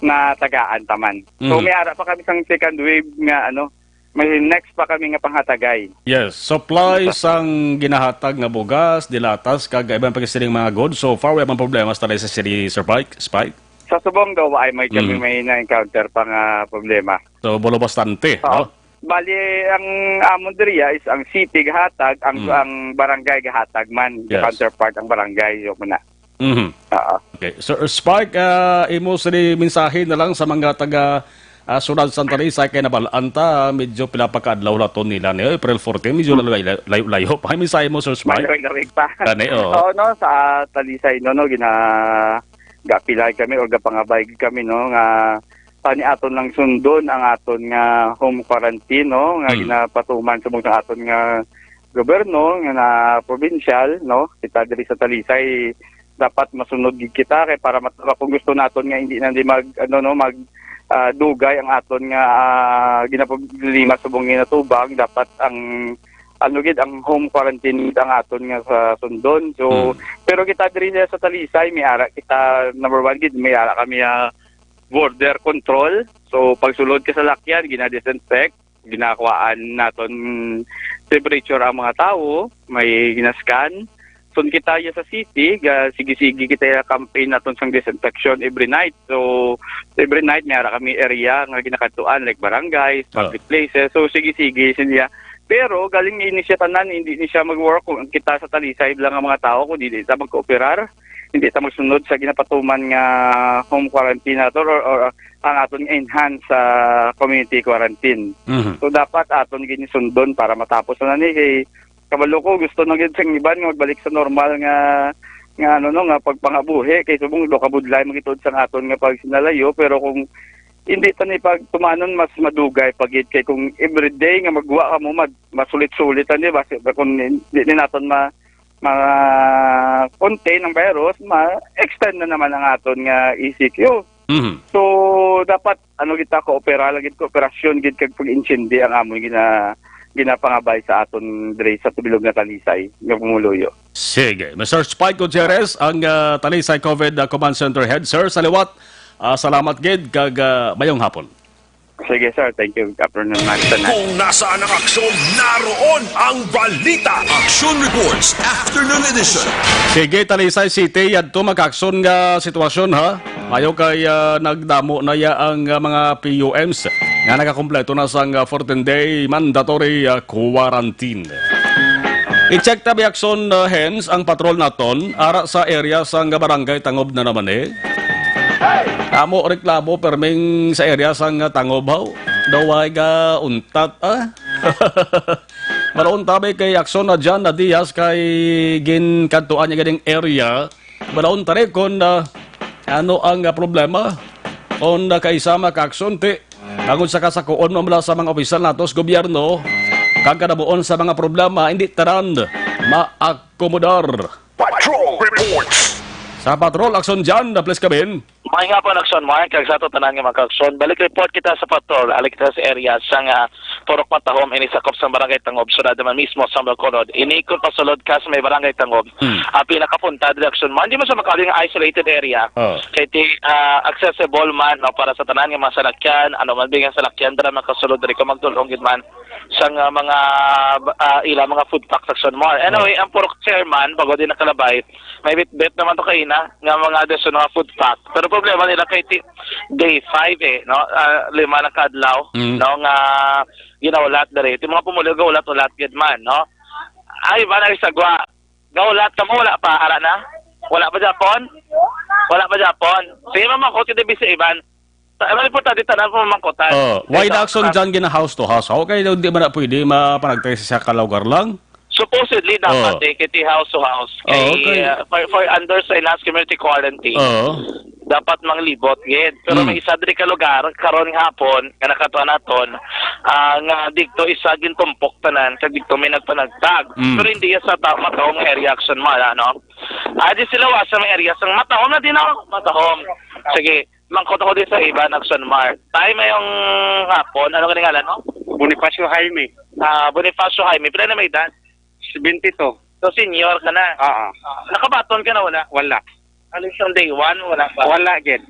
na tagaan taman. So, Mhm. may ara pa kami sang second wave nga, ano, may next pa kami nga panghatagay. Yes, supply Basta sang ginahatag nga bugas, dilatas, kag iban pa sining mga goods. So far, wala man problema sa Talisay City, Sir Spike, Spike? Sa subong daw, ay may kami Mm. may na-encounter pa nga problema. So, bulo bastante, Oo. no? Bali, ang amon diriya is ang city gahatag, ang, Mm. ang barangay gahatag man. Yes. Counterpart ang barangay, yun muna. Mhm. Oo. Okay. Sir Spike, ah, imo sini mensahe na lang sa mga taga, ah, Siyudad Santa Rosa kay nabal-an ta, medyo pila pa ka adlaw laton nila ni April fourteen, medyo Hmm. layo-layo pa. Mensahe mo, Sir Spike? Malayo-layo pa. Gani, oo. Oo, no, sa Talisay, no, no, gina-, gapilay kami o gapangabay kami, no, nga tani aton lang sundon ang aton nga home quarantine, no, nga Hmm. ginapatuman sa mga aton nga gobyerno, nga na probinsyal, no, kita diri sa Talisay, dapat masunod gid kita kay para mat-, kung gusto naton nga hindi na di mag, ano, no, mag, ah, dugay ang aton nga, ah, ginaproblema subong ginatubang, dapat ang, ano gid, ang home quarantine gid ang aton nga sa sundon. So, Hmm. pero kita diri sa Talisay, may ara kita, number one gid, may ara kami, ah, border control. So, pagsulod ka sa lakyan, gina-disinfect, ginakuhaan naton temperature ang mga tawo, may ginascan. So, kita ya sa city, ga, sige-sige kita ya campaign naton sang disinfection every night. So, every night, may ara kami area nga ginakadtuan, like barangays, Oh. public places. So, sige-sige, siya. Pero, galing ini siya tanan, hindi ni siya mag-work kung kita sa Talisay lang ang mga tao, kung hindi ta mag-cooperar, hindi ta magsunod sa ginapatuman nga home quarantine nato or, or ang aton nga enhance sa community quarantine. Mhm. So, dapat aton gini sundon para matapos na ni. Kay kabalo ko, gusto na gid sang iban nga magbalik sa normal nga, nga ano, no, nga pagpangabuhi. Kay subong do kabudlay magituod sang aton nga pagsinalayo, pero kung hindi ta ni pagtumanon, mas madugay pa gid. Kay kung everyday nga magwa ka mo, mad-, masulit-sulit, ano, ba, kung hindi ni naton ma-, ma-contain ang virus, ma-extend na naman ang aton nga E C Q. Mhm. So, dapat, ano, kita koopera, lagi kooperasyon, gid kag pag-intindi ang amon gina-, ginapangabay sa aton diri sa tubilog nga Talisay, nga pumuluyo. Sige. Mister Spike Gutierrez, ang, ah, Talisay COVID, ah, Command Center Head. Sir, sa liwat, ah, salamat gid, kag, ah, mayong hapon. Sige, sir. Thank you. Afternoon, man. Kung nasaan ang aksyon, naroon ang balita. Action Reports, Afternoon Edition. Sige, Talisay City, yadto magkaaksyon nga sitwasyon, ha? Mayo kay, ah, nagdamo na ya ang, ah, mga P U Ms nga nakakumpleto na sang, ah, fourteen-day mandatory, ah, quarantine. I-check ta, Biakson, ah, Hens, ang patrol naton ara sa area sang barangay Tangob na naman, eh. Amo reklamo perming sa area sang Tangob, haw. Daw way ga untat, ah. Malaunta bay kay Aksyon na John na Diaz kay ginkantuan niya ganing area. Malaunta rin kung, ah, ano ang, ah, problema. Kung, ah, kaisa makaaksyon, ti, bangod sa kasakuon mo mula sa mga opisyal nato sa gobyerno, kag kanabuon sa mga problema, hindi tanan maakomodar. Patrol Reports. Sa Patrol Aksyon John, please come in. May nga po, Aksyon Mark, kag sa ato tanan nga mga kaaksyon. Balik report kita sa patrol, ali kita sa area sang, ah, Purok Matahom, ini sakop sa Barangay Tangob, siyudad naman mismo sa Bacolod. Ini kung pasulod ka sa may Barangay Tangob, Hmm. ah, pinakapunta diri, Aksyon Mark. Hindi mo siya makabing isolated area. Oh. Kay ti, ah, accessible man, no, para sa tanan nga mga salakyan, ano man bing salakyan, dira makasulod diri kung magdulong gid man sang, ah, mga, ah, ila mga food pack, Aksyon Mark. Anyway, Oh. ang Purok Chairman, bago din nakalabay, may bitbit naman to kaina nga mga additional nga food pack. Pero problema nila kay ti-, day five eh, no? Ah, lima na ka adlaw, Mm. no, nga ginahulat diri. Ti mga pumuluyo gaulat-ulat gid man, no? Ay, ba na isagwa? Gaulat ka mo, wala pa, ara na? Wala pa, Japon? Wala pa, Japon? Sige, mamangkot kita, bisa iban. Ta-, ano, importante, tanan po mamangkotan. Oh, why Ito, the action ah, dyan gina house to house? Okay, di man na pwede mapanagtay sa isa ka lugar lang? Supposedly, dapat Oh. eh, kiti house to house. Oh, Kay, okay. uh, for, for under sa enhanced community quarantine, Oh. dapat manglibot gid. Pero Mm. may isa diri ka lugar, karon nga hapon, nga nakatuan naton, ah, nga dito isa gintumpok tanan, kag dito may nagpanagtag. Mm. Pero hindi ya sa ta-, mataong area, Action Mar, ano? Ah, di sila wa sa may area, sang matahom na din ako. Matahom. Sige, mangkot ako din sa iba, Action Mar. Tayo may yung hapon, ano ka ngalan mo? Bonifacio Jaime. Ah, Bonifacio Jaime. Pila na may edad? Seventy-two. So, senior ka na? Oo. Ah, nakabaton ka na, wala? Wala. Ano yung day one? Wala pa? Wala, gid.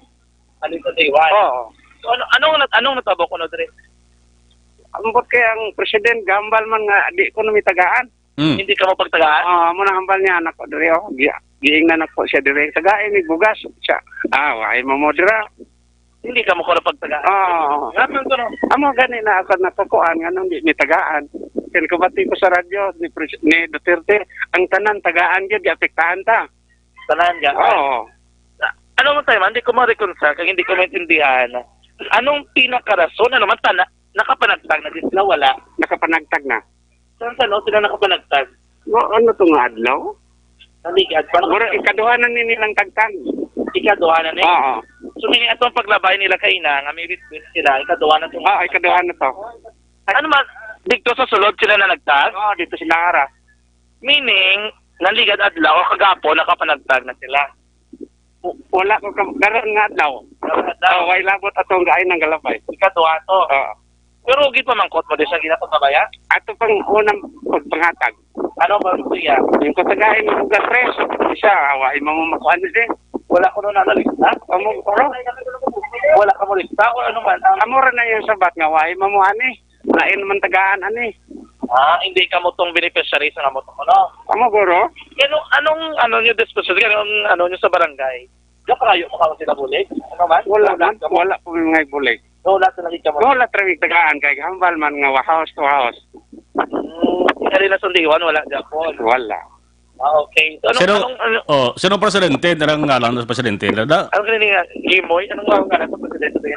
Ano yung day one? Oo. So, ano, anong, nat-, anong natabo ko na dre? Ambot kay ang president, gambal man nga, di ko na may tagaan. Mm. Hindi ka mo pagtagaan? Oo, amo na hambal niya, anak ko, diri, oh. Gi-, giingnan ako siya diri. Tagaan, may bugas. Siya, ah, wala mo mo dira. Hindi ka mo ko na pagtagaan? Oo. Nga man ko, no? Amo gani na ako nakukuan, nga nung di may tagaan. Kaya nakabati ko sa radyo, ni Pres-, ni Duterte, ang tanan tagaan gyud, giapektahan ta. Tanan ka? Oo. Ano mo tayo man, di ko ma-reconcile, kag hindi ko maintindihan. Anong pinakarason? Ano man, tana-, nakapanagtag na di sila, wala? Nakapanagtag na. Saan sa no sila nakapanagtag? Wa-, ano to nga adlaw? Naligad pa. Mura, ikaduha na ni nilang tagtag. Ikaduha na ni? Oo. So, meaning atong paglabay nila kaina, nga may bitbit sila, ikaduha na to. Ah, ikaduha na to. Ano man, dito sa sulod sila na nagtag? Oo, dito sila ara. Meaning, naligad adlaw, kagapon, nakapanagtag na sila. W-, wala ko kam-, karon nga adlaw. Karon nga adlaw. Oh, way labot atong gaay ng galabay. Ikaduha to. Oo. Pero gid pamangkot mo din sa ginapagpabaya? Ato pang unang pagpangatag. Ano ba ito iya? Yung katagain mo bugas, pre, siya, away mo mo makuha ni, eh. Wala ko nun nalista. Amo, oro? Wala ka mo lista o ano man? Ang Amo ra na yung sabat nga, way mo mo ani. Lain man tagaan ani. Ah, hindi ka mo tong beneficiary sa amo to, no? Amo, guro? Kaya nung, anong, ano nyo diskusyon? Kaya nung, ano nyo sa barangay? Kaparayo mo ka sila bulig? Ano man? Wala Wala man. ka mo? Wala po yung ngay bulig. Wala sa lagi ka mo? Wala traffic tagaan kay hambal man nga wa house to house. Hmm, kaya rin nasundiwan, wala dyan po. Wala. Ah, okay. So, anong, Sino, anong, ano, oh, sino presidente? Narang ngalan sa presidente, da? Ano kanina nga? Gimoy? Anong ngalan sa presidente?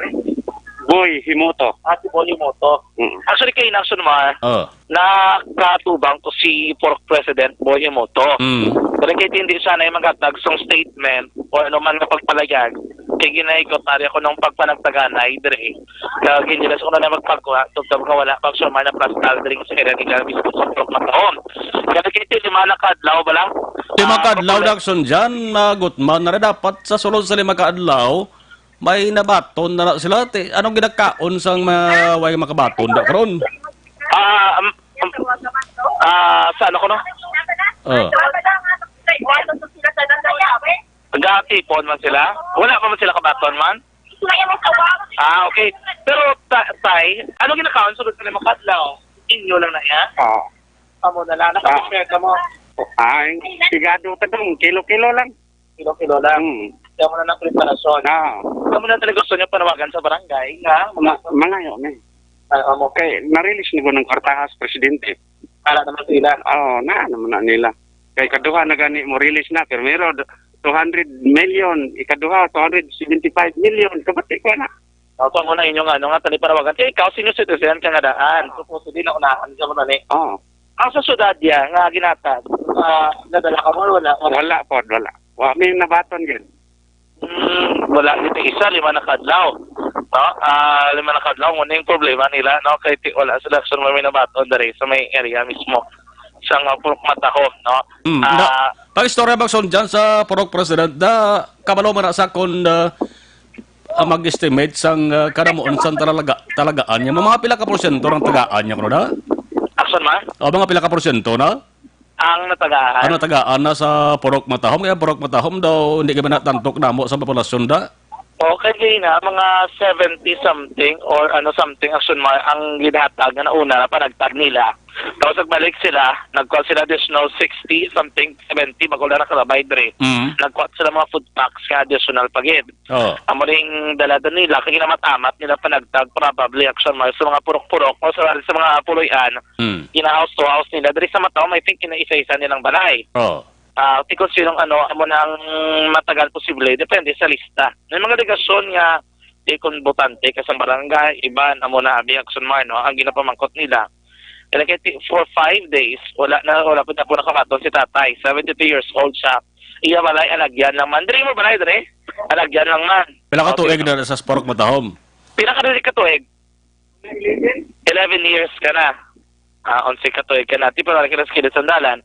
Boy Himoto. Ah, si Boy Himoto. Mm. Actually, kay Naxon Mar, Oh. nakatubang ko si former President Boy Himoto. Mm. Pero kay hindi siya na yung maghatag sang statement o ano man nga pagpalayag, kay ginaikot na rin ako ng pagpanagtaganay, dire. Kag hindi na sa kuno na magpagkuha, tubtob nga wala pag sumar na plastar diri sa area ni Jarvis sa Purok Mataon. Kaya kay ti lima na ka adlaw ba lang? Lima Ah, ka adlaw problema. Daxon dyan, magutman na rin dapat sa sulod sa lima ka adlaw, may nabaton na, na sila. Ti, anong ginakaon sang mga way makabaton da karon? Ah, um, um, ah, sa ano ko, no? Oh. Gatipon man sila? Wala pa man sila kabaton man? Ah, okay. Pero, ta-, tay, ano ginakaon sa gusto nimo kadlaw? Inyo lang na yan? Oo. Amo na lang. Ah. Nakaprepare ka mo? Ay, sigado ka dong. Kilo-kilo lang. Kilo-kilo lang. Mm. Kaya mo na ng preparasyon. Ah. Kaya mo na talaga gusto niya panawagan sa barangay nga Ma-, mangayo ni. Ah, amo. Kay, na-release ni ko ng kwartaha sa presidente. Ala naman sila. Oo, na naman na nila. Kay kaduha na gani mo release na, primero, d-, two hundred million, ikaduha, two hundred seventy-five million. Kabati ko na. Aw, so, amo na inyo nga, ano nga, tani panawagan. Kay ikaw, senior citizen ka nga daan. Supposedly, naunahan ka mo na ni. Oo. Ang sa syudad ya, nga ginatag, ah, nadala ka mo, wala? Wala po, wala. Wa, may nabaton yun. Hmm, wala, dito isa, lima na kadlaw. No? Ah, lima na kadlaw, ngunit yung problema nila, no? Kay ti-, wala sila, so, may nabaton dari sa may area mismo. Sa nga, Purok Matahom, no? Hmm, Ah, na, pag-istorya ba, Son, dyan sa Purok President, da, kabalo man na sa kung, ah, ah, mag-estimate sang, ah, kadamuon sang talaga, talagaan niya. Mga pila ka porsyento ang tagaan niya, kuno da? Action man? O, mga pila ka porsyento na? Ang natagaan. Ano tagaan na sa Purok Matahom? Kaya Purok Matahom daw, hindi kami natantok namo sa populasyon da? Okay, na, mga seventy something or ano something, action man, ang ginhatag nga nauna na panagtag nila. Tapos nagbalik sila, nagkuha sila additional sixty something, seventy, bago lang nakalabay dre. Mm. Nagkuha sila mga food packs nga additional pa gid. Oh. Amo ning dala-dala nila, kay ginamat-amat nila panagtag, probably, action man, sa mga purok-purok, o sa, sa mga puloy-an, Mm. Gina-house to house nila. Diri sa Matahom, I think, gina-isa-isa nilang balay. Oh. Ah, ti kung sinong ano, amo na ang matagal posible, depende sa lista. May mga delegasyon nga, di kung botante ka sa barangay, iban, amo na, abi, action man, no, ang ginapamangkot nila. Kaya kay ti-, for five days, wala na, wala po na po nakabaton si tatay. Seventy-two years old siya. Iya balay, alagyan lang man. Diri mo balay, diri? Alagyan lang man. Pila ka Okay, tuig no? na sa Purok Matahom? Pila ka diri ka tuig? Eleven years ka na. Ah, onse ka tuig ka na. Di pa ka na sa kilid sandalan.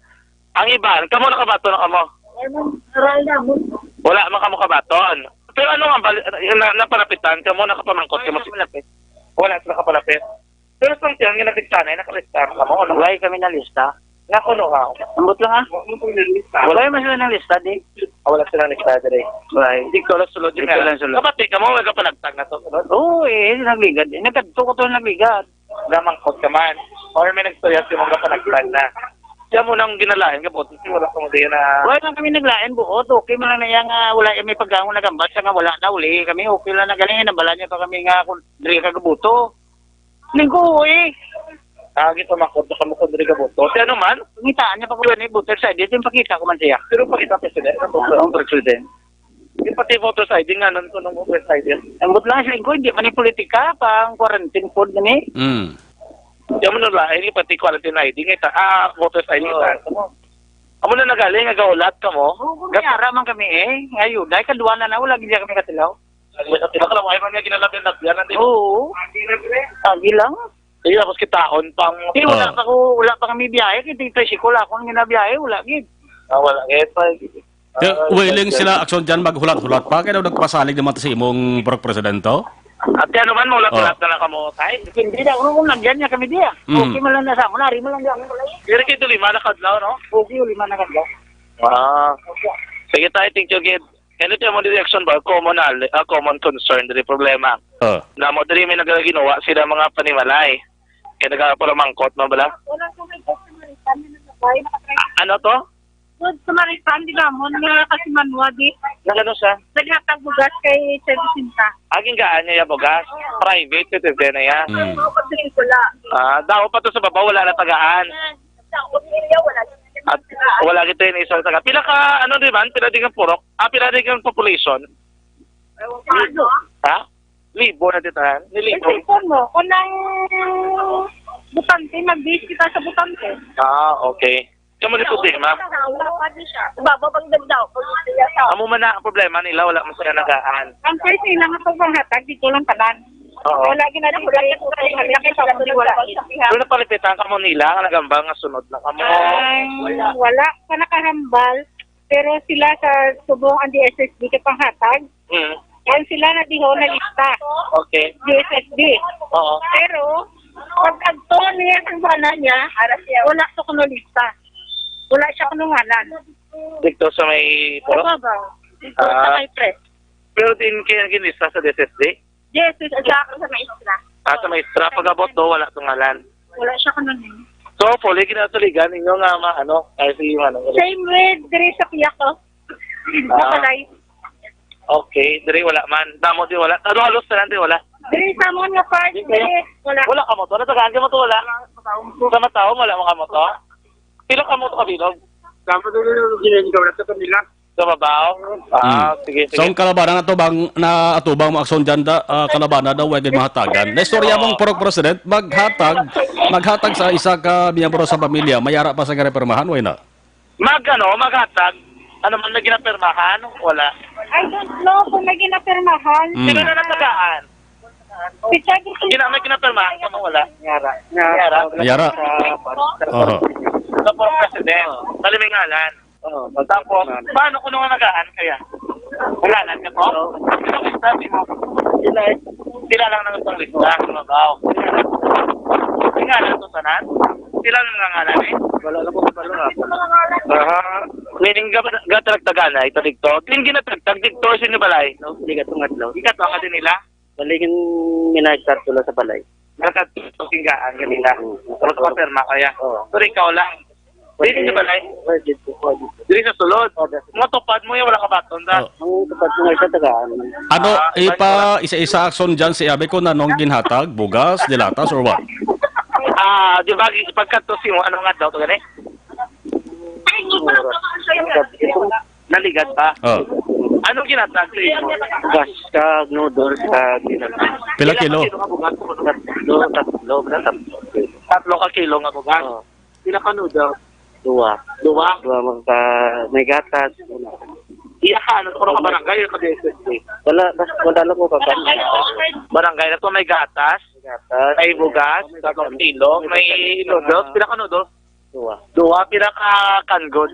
Ang iban, kamo nakabaton na kamo? Wala man kamo kabaton. Pero ano nga, bali-, na, napalapitan kamo, nakapamangkot kamo? Wala sila kapalapit. Pero sa tiyan nga nagdiktanay, nakalistar kamo, ano? Wala kami nalista. Nga kuno nga. Ambot lang, ha? Wala man sila nalista, di. Ah, wala silang lista diri. Wala. Di ko lang sulod yun. Di ko lang sulod. Kapatid ka mo, may kapanagtag na to, sulod? Oo, eh, nagligad. Eh, nagkadto ko to, nagligad. Namangkot ka man. Or may nagtuya sa imong kapanagtag na. Siya mo nang ginalain ka, buot. Kasi wala ka mo diyan na Wala lang kami naglain, buot. Okay man lang na yan nga wala kami paggangon nagambal. Siya nga wala na, uli kami. Okay lang na galing. Nabala niya pa kami nga kung diri ka gabuto. Linggo, eh. Ah, gito makot sa kamo kung diri gabuto. Si ano man? Pangitaan niya pa ko ni voter sa I D. Ito yung pakita ko man siya. Pero pakita, President. Ang President. Yung pati voter's I D nga, nun ko nung voter's I D. Ang butlas linggo, hindi man yung politika, pang quarantine food na ni. Mm. Di mo nula, ini pati quarantine I D nga ita, ah, voter's I D Oo. ita. Amo na nagaling, nga gaulat ka mo? Oo, Gas- mayara man kami eh. Ngayon, dahil kadwa na na, wala gid kami katilaw. Ay, wala sila. Kala mo, ay, man nga ginalabi-labi, yan, di ba? Oo. Agi lang. Sige, tapos kitaon pang Di, wala Oo. pa ko, wala pa kami biyahe, kay tricycle ako ang ginabiyahe, wala gid. Ah, wala. Eh, pa, Kaya Ah, willing okay. sila, Action, dyan maghulat-hulat pa. Kaya daw nagpasalig naman sa imong Purok Presidente? At yan naman, maulat-ulat Oh. na lang kamo, tay. Hindi na, kung, kung nandyan niya kami diya. Mm. Okay man lang na sa amo, nari man lang diya. Pero kay lima na kadlaw, no? Okay, lima na kadlaw. Ah. Sige, tay, thank you, gid. Ano tayo mo di reaction ba? Common, ah, common concern, dili problema. Oh. Namo diri may nagaginawa sila mga panimalay. Kaya nagpalamangkot man bala? Wala ko may gusto mo rin. Ano to? Good Samaritan, di ba? Mo nga kasi manwa, di. Nagano siya? Naghatag bugas kay Sir Jacinta. Aging gaan niya yung bugas? Private citizen na yan. Mm. Wala. Ah, daw pa to sa baba, wala na tagaan. Sa pamilya, wala. At wala kita yung isang taga. Pila ka, ano, di ba? Pila din ang purok? Ah, pila din ang population? Ano? Ha? Libo na dito, ha? Nilibo. Isipon mo, kung ang butante, mag-base kita sa butante. Ah, okay. Kamo ni problema? Baba bang ganda? Amo man na ang problema nila, wala man sila nagaan. Ang first nila nga pagpanghatag, dito lang tanan. Oo. Wala ginadibigay ko sa mga laki sa mga wala. Pero napalipitan ka mo nila, nga nagambal nga sunod na kamo. Ay, wala pa nakahambal. Pero sila sa subong ang D S S D ka panghatag. Mm. Yan sila na diho na lista. Okay. D S S D. Oo. Pero, pag agto niya ang bana niya, wala siya kuno lista. Wala siya kuno ngalan. Dito sa may Sa purok? Baba. Dito sa Ah. may press. Pero din kaya ginista sa D S S D? Yes, yes, sa, sa maestra. Ah, sa maestra, pag-abot do, wala tong ngalan. Wala siya kuno ni. So, hopefully, ginatuligan ninyo nga ma-, ano, ay, si, ano, Same with diri sa piyak, oh. Ah. Nakalay. Okay, diri wala man. Damo di wala. Ano halos na lang di wala? Diri sa amon nga part, Di diri, wala. Wala ka mo to? Natagaan ka mo to, wala? Sa Matahom, wala mo ka mo to? Pila ka mo to kabilog? Damo diri, ginagawa sa kanila. Sa mabaw? Ah, Hmm. sige, So, sige. ang kalabanan na atubang, na atubang mo, Action Jan, da, ah, kalabanan daw, way gid mahatagan. Naistorya mong Oo. Purok President, maghatag, maghatag sa isa ka miyembro sa pamilya, may ara pa sa ginapirmahan, way na? Mag, ano, maghatag. Ano man may ginapirmahan? Wala. I don't know kung may ginapirmahan. Hmm. Sino na natagaan? Si Chad, Gina-, may ginapirmahan ka mo, wala? Yara. Yara? Yara. Sa, sa, Oho. Sa Purok President. Dali may ngalan. Oo, Tapos, paano kung nagaan kaya? Wala na ka to? Oo. Ano ang sabi mo? Sila eh. Sila lang nang itong lista. Wow. Nga na to, tanan? Sila lang nga ngalan eh. Wala na po sa palo nga. Aha. Meaning, ga-, gatragtagan na ito dito. Din ginatragtag dito sa inyo balay? No, hindi ka tungadlaw. Ikaw to, ka din nila? Balingin minagtar sila sa balay. Nagkatukingaan kanila. Mm. Pero sa perma kaya. Oo. Pero ikaw lang. Dili sa balay? Well, dito po, dito. Dili sa sulod. Oh, that's Mga tupad mo yung wala ka baton da. Oh. Ang tupad mo nga siya, tagaan. Ano, Ah, ipa, isa-isa Action Jan si Abe ko na nung ginhatag, bugas, dilatas, or what? Ah, di ba, pagkadto si mo, ano nga daw to gani? Siguro. Naligad pa? Oh. Anong ginatag sa imo? Gas kag noodles kag ginatag. Pila Pila kilo? ka kilo nga bugas? Tatlo, tatlo, tatlo. Tatlo ka kilo nga bugas? Oh. Pila ka noodles? Dua. Dua? Dua, magka-, may gatas. Iya ka, ano, puro ka barangay, ka D S S D? Wala, bas-, wala lang ko, papa. Barangay na to, may gatas, Gatas. may bugas, tatlong kilo, may noodles. Pila ka noodles? Dua. Dua, pila ka kanggod?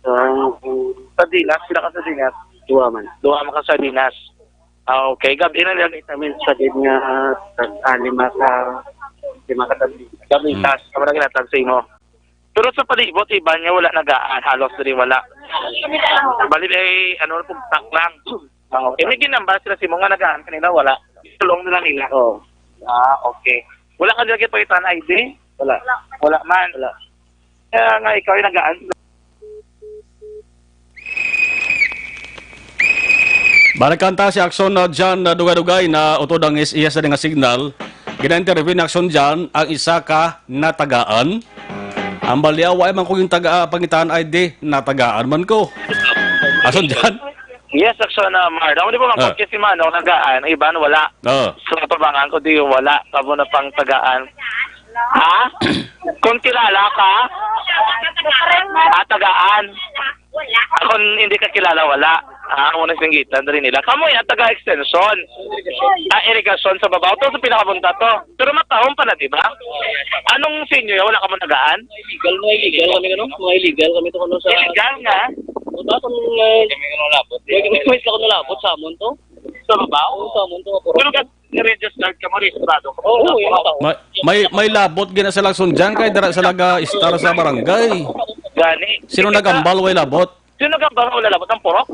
Ang Sardinas, pila ka sardinas? Dua man. Dua man ka sardinas. Ah, okay. Gabi na lang. Vitamins sa gid nga, tag-, ah, lima ka, lima ka tableta. Gabi, Hmm. tas, ang mga ginatag sa imo. Pero sa palibot, iban nga wala nagaan, halos diri wala. Bali, ay, ano, pugtak lang. Ah, okay. May ginambal sila sa imo nga nagaan kanila, wala. Tulong nila nila. Oo. Ah, okay. Wala ka nila gipakitaan I D? Wala. Wala man. Wala. Kaya nga ikaw ay nagaan. Balikan ta si Action na Jan na dugay-dugay na utod ang is-, iya sa nga signal. Gina-interview ni Action Jan ang isa ka natagaan. Ang baliaw, ay man ko yung taga, pangitaan I D, natagaan man ko. Action Jan? Yes, Action na Mar. Ako di ba Ah. mangkot si Manong nagaan, ang iban wala. Oh. So, tabangan ko di wala, kamo na pang tagaan. Ha? Kung kilala ka, ah, tagaan. Kung hindi ka kilala, wala. Ah, amo na singgitan diri nila. Kamo yan, taga extension. Ah, irigasyon sa babaw. To sa pinakabunta to. Pero matahom pa na, di ba? Anong sa inyo yan? Wala ka mo nagaan? Illegal, mga illegal kami, ano? Mga illegal kami to, ano, sa Illegal nga? Wala akong, eh, Kami nga nalabot. May, may, may ako nalabot sa amon to. Sa babaw? Oo, sa amon to, puro. Pero ka, registered ka mo, rehistrado ka mo? Oo, yun, tao. May, may, may labot gina sa Lagson dyan, kay dara sa laga istar sa barangay. Gani. Sino nagambal, way labot? Sino nagambal, wala labot ang purok?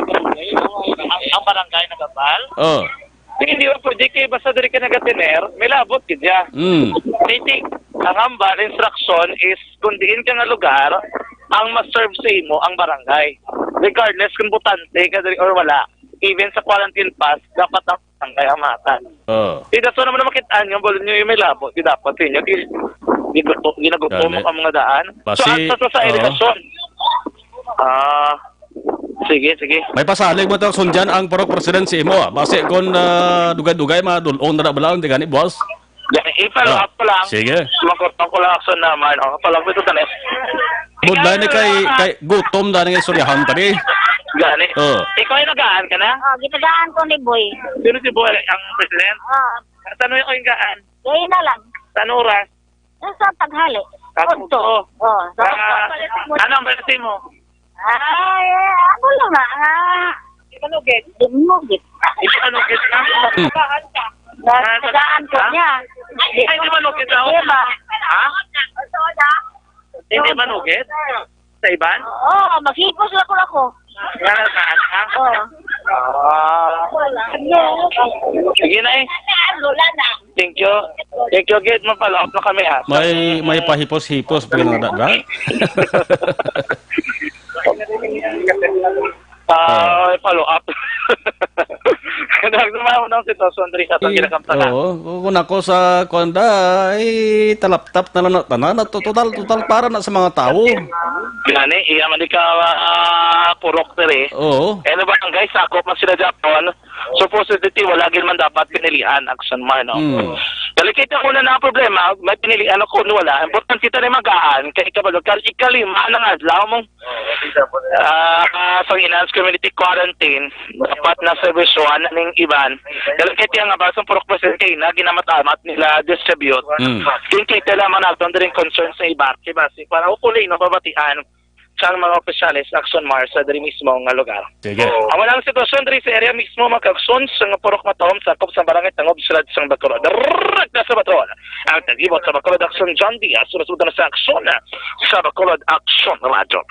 Ang, ang barangay nagambal? Oh. Hindi mo pwede kay basta diri ka nagatiner, may labot gid ya. Mm. Titik, ang hambal, instruction is kung diin ka nga lugar, ang ma-serve sa imo ang barangay. Regardless kung botante ka diri or wala, even sa quarantine pass, dapat ang barangay ang mahatag. Oh. Di daso naman na makit-an nga, balo nyo yung may labot, di dapat sa inyo. Di, di gusto, ginagutom Gani. Ang mga daan. Basi, So, sa, sa, sa oo. Irigasyon. Ah, sige, sige. May pasalig mo to, Sunjan, ang purok president si imo, ah. Basi kung, ah, dugay-dugay, madulong na na bala, hindi gani, boss? Gani, i-follow Ah, up ko lang. Sige. Makot-, ako lang action naman, oh. Follow up ito, tanis. Budlay ni kay, kay gutom na nga istoryahan tani. Gani. Oh. Ikaw ay nagaan ka na? Oh, ginagaan ko ni Boy. Sino si Boy, ang president? Oh. Saan mo yung gaan? Gaya na lang. Saan oras? Yung sa tanghali. Sa Udto. Udto. Oh, sa Ah, Udto. Ano ang birthday mo? Ay, eh, ano lang na, ah, Di manugit. Di manugit. Hindi manugit na? Hmm. Natagaan ko Ah, niya. Ay, di manugit ako. Di ba? Ha? Hindi manugit? Sa iban? Oo, maghipos lang ko ako. Nga na saan, ha? Oo. Ah. Sige na eh. Wala na. Thank you. Thank you, Gid. Mag-follow up na kami, ha? May, may pahipos-hipos pa rin na, da? Ah, follow up. Nagsumaon ang sitwasyon diri sa atong Eh, ginakamtangan. Oo. Kung ako sa kuwan da, ay talaptap na lang na tanan. At total, total para na sa mga tao. Gani, iya man di ka, ah, purok diri. Oo. Eh, ano ba ang guys, sakop man sila Japon. Supposedly, wala gid man dapat pinilian, Action Mar, no? Mm. Dali kita una na ang problema, may pinilian ako, no, wala. Importante kita na magaan, kay ikabalo, kal-, ikalima na nga adlaw mong, ah, sa enhanced community quarantine, dapat na servisyohan na ning iban. Dali kita nga basang purok presente na ginamatamat nila distribute. Mm. Din kita lamang naton diri concern sa iba, diba? Si, para hopefully, no, pabatian sang mga opisyales, Action Mar, sa diri mismo nga lugar. Sige. Amo na ang sitwasyon diri sa area mismo, mga ka-Action, sa nga purok Matahom, sakop sa barangay Tangob, siyudad sang Bacolod. Direkta sa Bacolod. Ang tagibot sa Bacolod Action, John Diaz, sumusunod na sa Action, sa Bacolod Action Radio.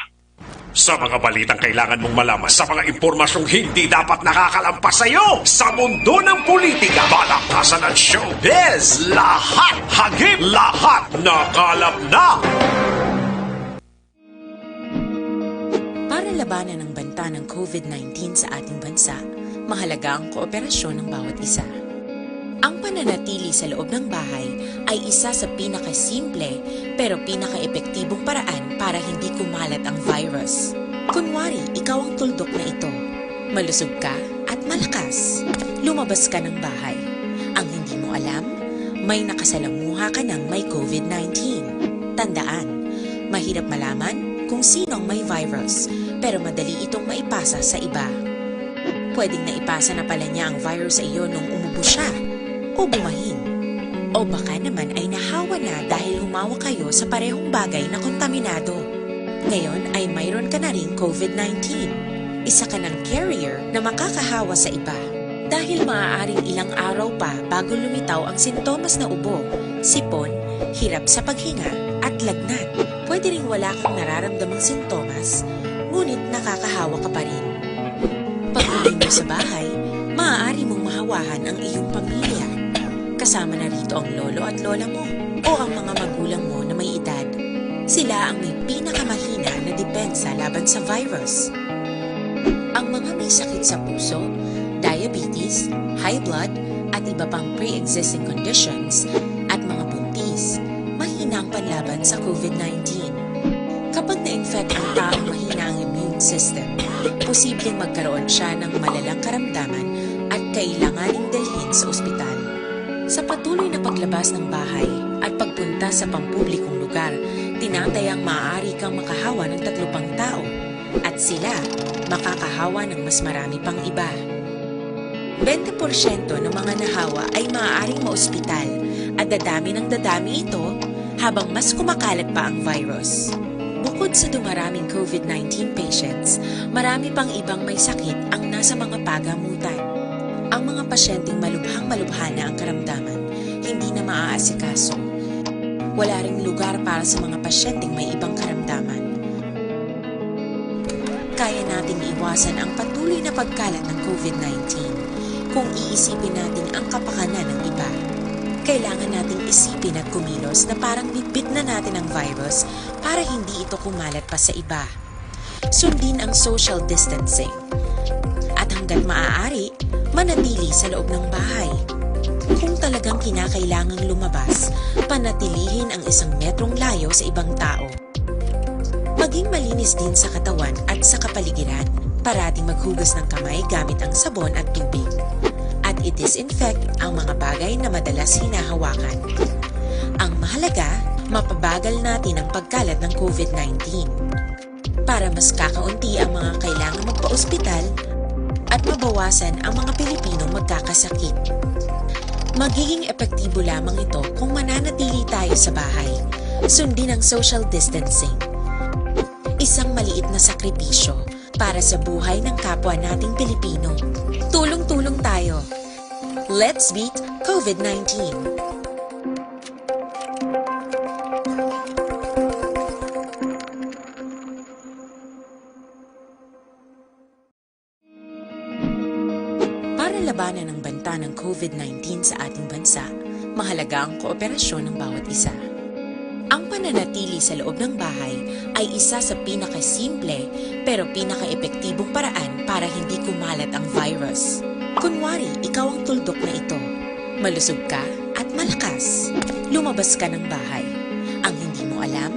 Sa mga balitang kailangan mong malaman, sa mga impormasyong hindi dapat nakakalampas sa iyo, sa mundo ng politika, balakasan at showbiz, lahat hagip, lahat nakalap na. Para labanan ang banta ng covid nineteen sa ating bansa, mahalaga ang kooperasyon ng bawat isa. Ang pananatili sa loob ng bahay ay isa sa pinakasimple pero pinakaepektibong paraan para hindi kumalat ang virus. Kunwari, ikaw ang tuldok na ito. Malusog ka at malakas. Lumabas ka ng bahay. Ang hindi mo alam, may nakasalamuha ka ng may covid nineteen. Tandaan, mahirap malaman kung sino ang may virus, pero madali itong maipasa sa iba. Pwedeng naipasa na pala niya ang virus sa iyo nung umubo siya o bumahin. O baka naman ay nahawa na dahil humawak kayo sa parehong bagay na kontaminado. Ngayon ay mayroon ka na ring covid nineteen. Isa ka ng carrier na makakahawa sa iba. Dahil maaaring ilang araw pa bago lumitaw ang sintomas na ubo, sipon, hirap sa paghinga, at lagnat. Pwede ring wala kang nararamdamang sintomas, ngunit nakakahawa ka pa rin. Pag-uwi mo sa bahay, maaari mong mahawahan ang iyong pamilya. Kasama na rito ang lolo at lola mo o ang mga magulang mo na may edad. Sila ang may pinakamahina na depensa laban sa virus. Ang mga may sakit sa puso, diabetes, high blood, at iba pang pre-existing conditions, at mga buntis, mahina ang panlaban sa covid nineteen. Kapag na-infect ang taong mahina ang immune system, posibleng magkaroon siya ng malalang karamdaman at kailanganing dalhin sa ospital. Sa patuloy na paglabas ng bahay at pagpunta sa pampublikong lugar, tinatayang maaari kang makahawa ng tatlo pang tao at sila makakahawa ng mas marami pang iba. Twenty porsyento ng mga nahawa ay maaaring maospital at dadami ng dadami ito habang mas kumakalat pa ang virus. Bukod sa dumaraming covid nineteen patients, marami pang ibang may sakit ang nasa mga pagamutan. Ang mga pasyenteng malubhang-malubha na ang karamdaman, hindi na maaasikaso. Wala ring lugar para sa mga pasyenteng may ibang karamdaman. Kaya nating iwasan ang patuloy na pagkalat ng covid nineteen kung iisipin natin ang kapakanan ng iba. Kailangan nating isipin at kumilos na parang bitbit na natin ang virus para hindi ito kumalat pa sa iba. Sundin ang social distancing. At hanggat maaari, manatili sa loob ng bahay. Kung talagang kinakailangang lumabas, panatilihin ang isang metrong layo sa ibang tao. Maging malinis din sa katawan at sa kapaligiran. Parating maghugas ng kamay gamit ang sabon at tubig. At i-disinfect ang mga bagay na madalas hinahawakan. Ang mahalaga, mapabagal natin ang pagkalat ng covid nineteen. Para mas kakaunti ang mga kailangang magpa-ospital at mabawasan ang mga Pilipinong magkakasakit. Magiging epektibo lamang ito kung mananatili tayo sa bahay. Sundin ang social distancing. Isang maliit na sakripisyo para sa buhay ng kapwa nating Pilipino. Tulong-tulong tayo. Let's beat covid nineteen. Para labanan ang banta ng covid nineteen sa ating bansa, mahalaga ang kooperasyon ng bawat isa. Ang pananatili sa loob ng bahay ay isa sa pinakasimple pero pinakaepektibong paraan para hindi kumalat ang virus. Kunwari, ikaw ang tuldok na ito. Malusog ka at malakas. Lumabas ka ng bahay. Ang hindi mo alam,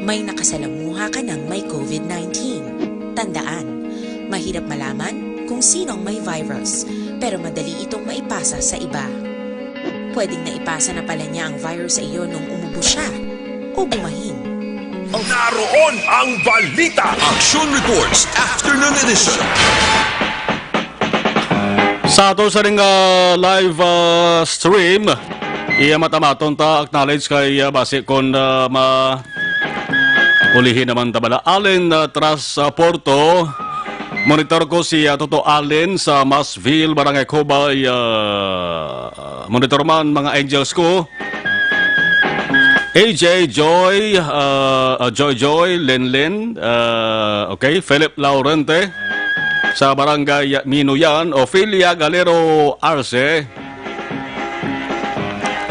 May nakasalamuha ka ng may covid nineteen. Tandaan, mahirap malaman kung sino ang may virus, pero madali itong maipasa sa iba. Pwedeng naipasa na pala niya ang virus sa iyo nung umubo siya o bumahin. Naroon ang balita. Action Reports Afternoon Edition. Sa ato sa ring, ah, live, ah, stream, iya matamaton ta acknowledge kay, ah, basi kon, ah, ma ulihi naman ta bala. Allen, ah, Tras, ah, Porto. Monitor ko si, ah, Toto Allen sa Masville, Barangay Cubay. Ah, monitor man, mga angels ko. A J Joy, ah, ah, Joy Joy, Lenlen, ah, okay, Philip Laurente sa Barangay Minuyan, Ophelia Galero Arce,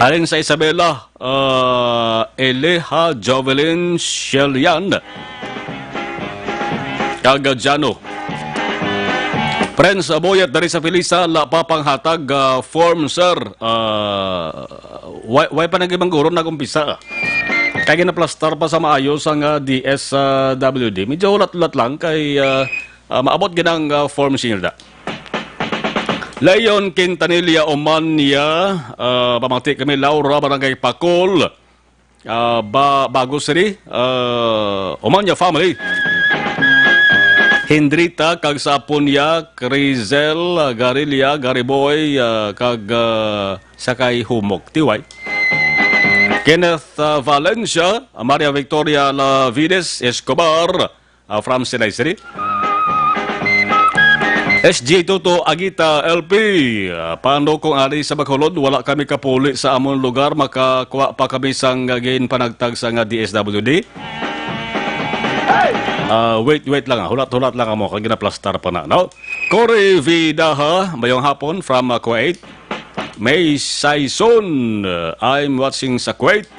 alin sa Isabela, ah, Eleha Jovelyn Shelian, kag Jano. Prince Aboyet dari sa Felisa, la pa panghatag, ah, form, sir. Ah, why, why pa nag-ibang guro nag-umpisa? Kay ginaplastar pa sa maayo sang, ah, D S W D. Medyo hulat-hulat lang kay, ah, ah, maabot ginang, ah, form senior da. Leon Quintanilla Omania, ah, pamati kami, Laura, Barangay Pakol. Ah, ba, Bago City, ah, Omania family. Hendrita kag sa apo niya, Crizel, ah, Garilla, Gariboy, ah, kag, ah, Sakay Humok, T Y. Kenneth, ah, Valencia, Maria Victoria Lavides Escobar, ah, from Sinay City. S G Toto Agita L P, ah, paano kung ari sa Bacolod wala kami kapuli sa amon lugar, makakuha pa kami sang ginpanagtag sa nga D S W D? Ah, wait, wait lang, ah. Hulat-hulat lang amo kag ginaplastar pa na, no? Cory Vidaha, mayong hapon from, ah, Kuwait. May Saison, uh, I'm watching sa Kuwait.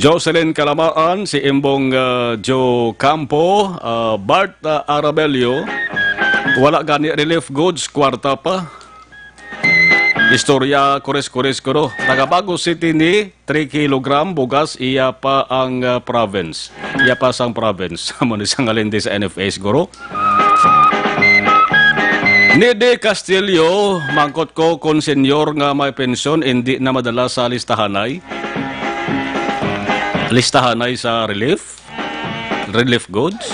Jocelyn Kalamaan, si Imbong, uh, Joe Campo, uh, Bart, uh, Arabelio, wala gani relief goods, kwarta pa. Istorya, kores-kores ko, no? Taga Bago City ni three kilogram bugas, iya pa ang, ah, province. Iya pa sang province. Amo ni sang alindi sa N F A siguro. Nidi Castillo, mangkot ko kon senyor nga may pensyon, indi na madala sa listahanay. Listahanay sa relief? Relief goods?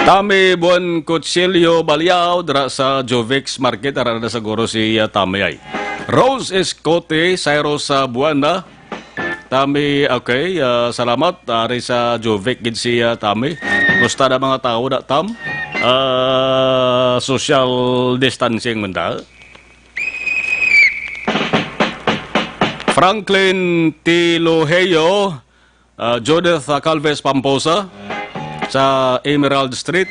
Tami Buwan Kutsilyo Baliao, dira sa Jovex Market, ara na siguro si, ah, Tami ay. Rose Escote, Cyrus, ah, Buana. Tami, okay, ah, salamat. Ari sa Jovic gid si, ah, Tami. Musta na mga tao na, Tam? Ah, social distancing man da. Franklin Tilojeo, ah, Judith, ah, Calves Pamposa, sa Emerald Street,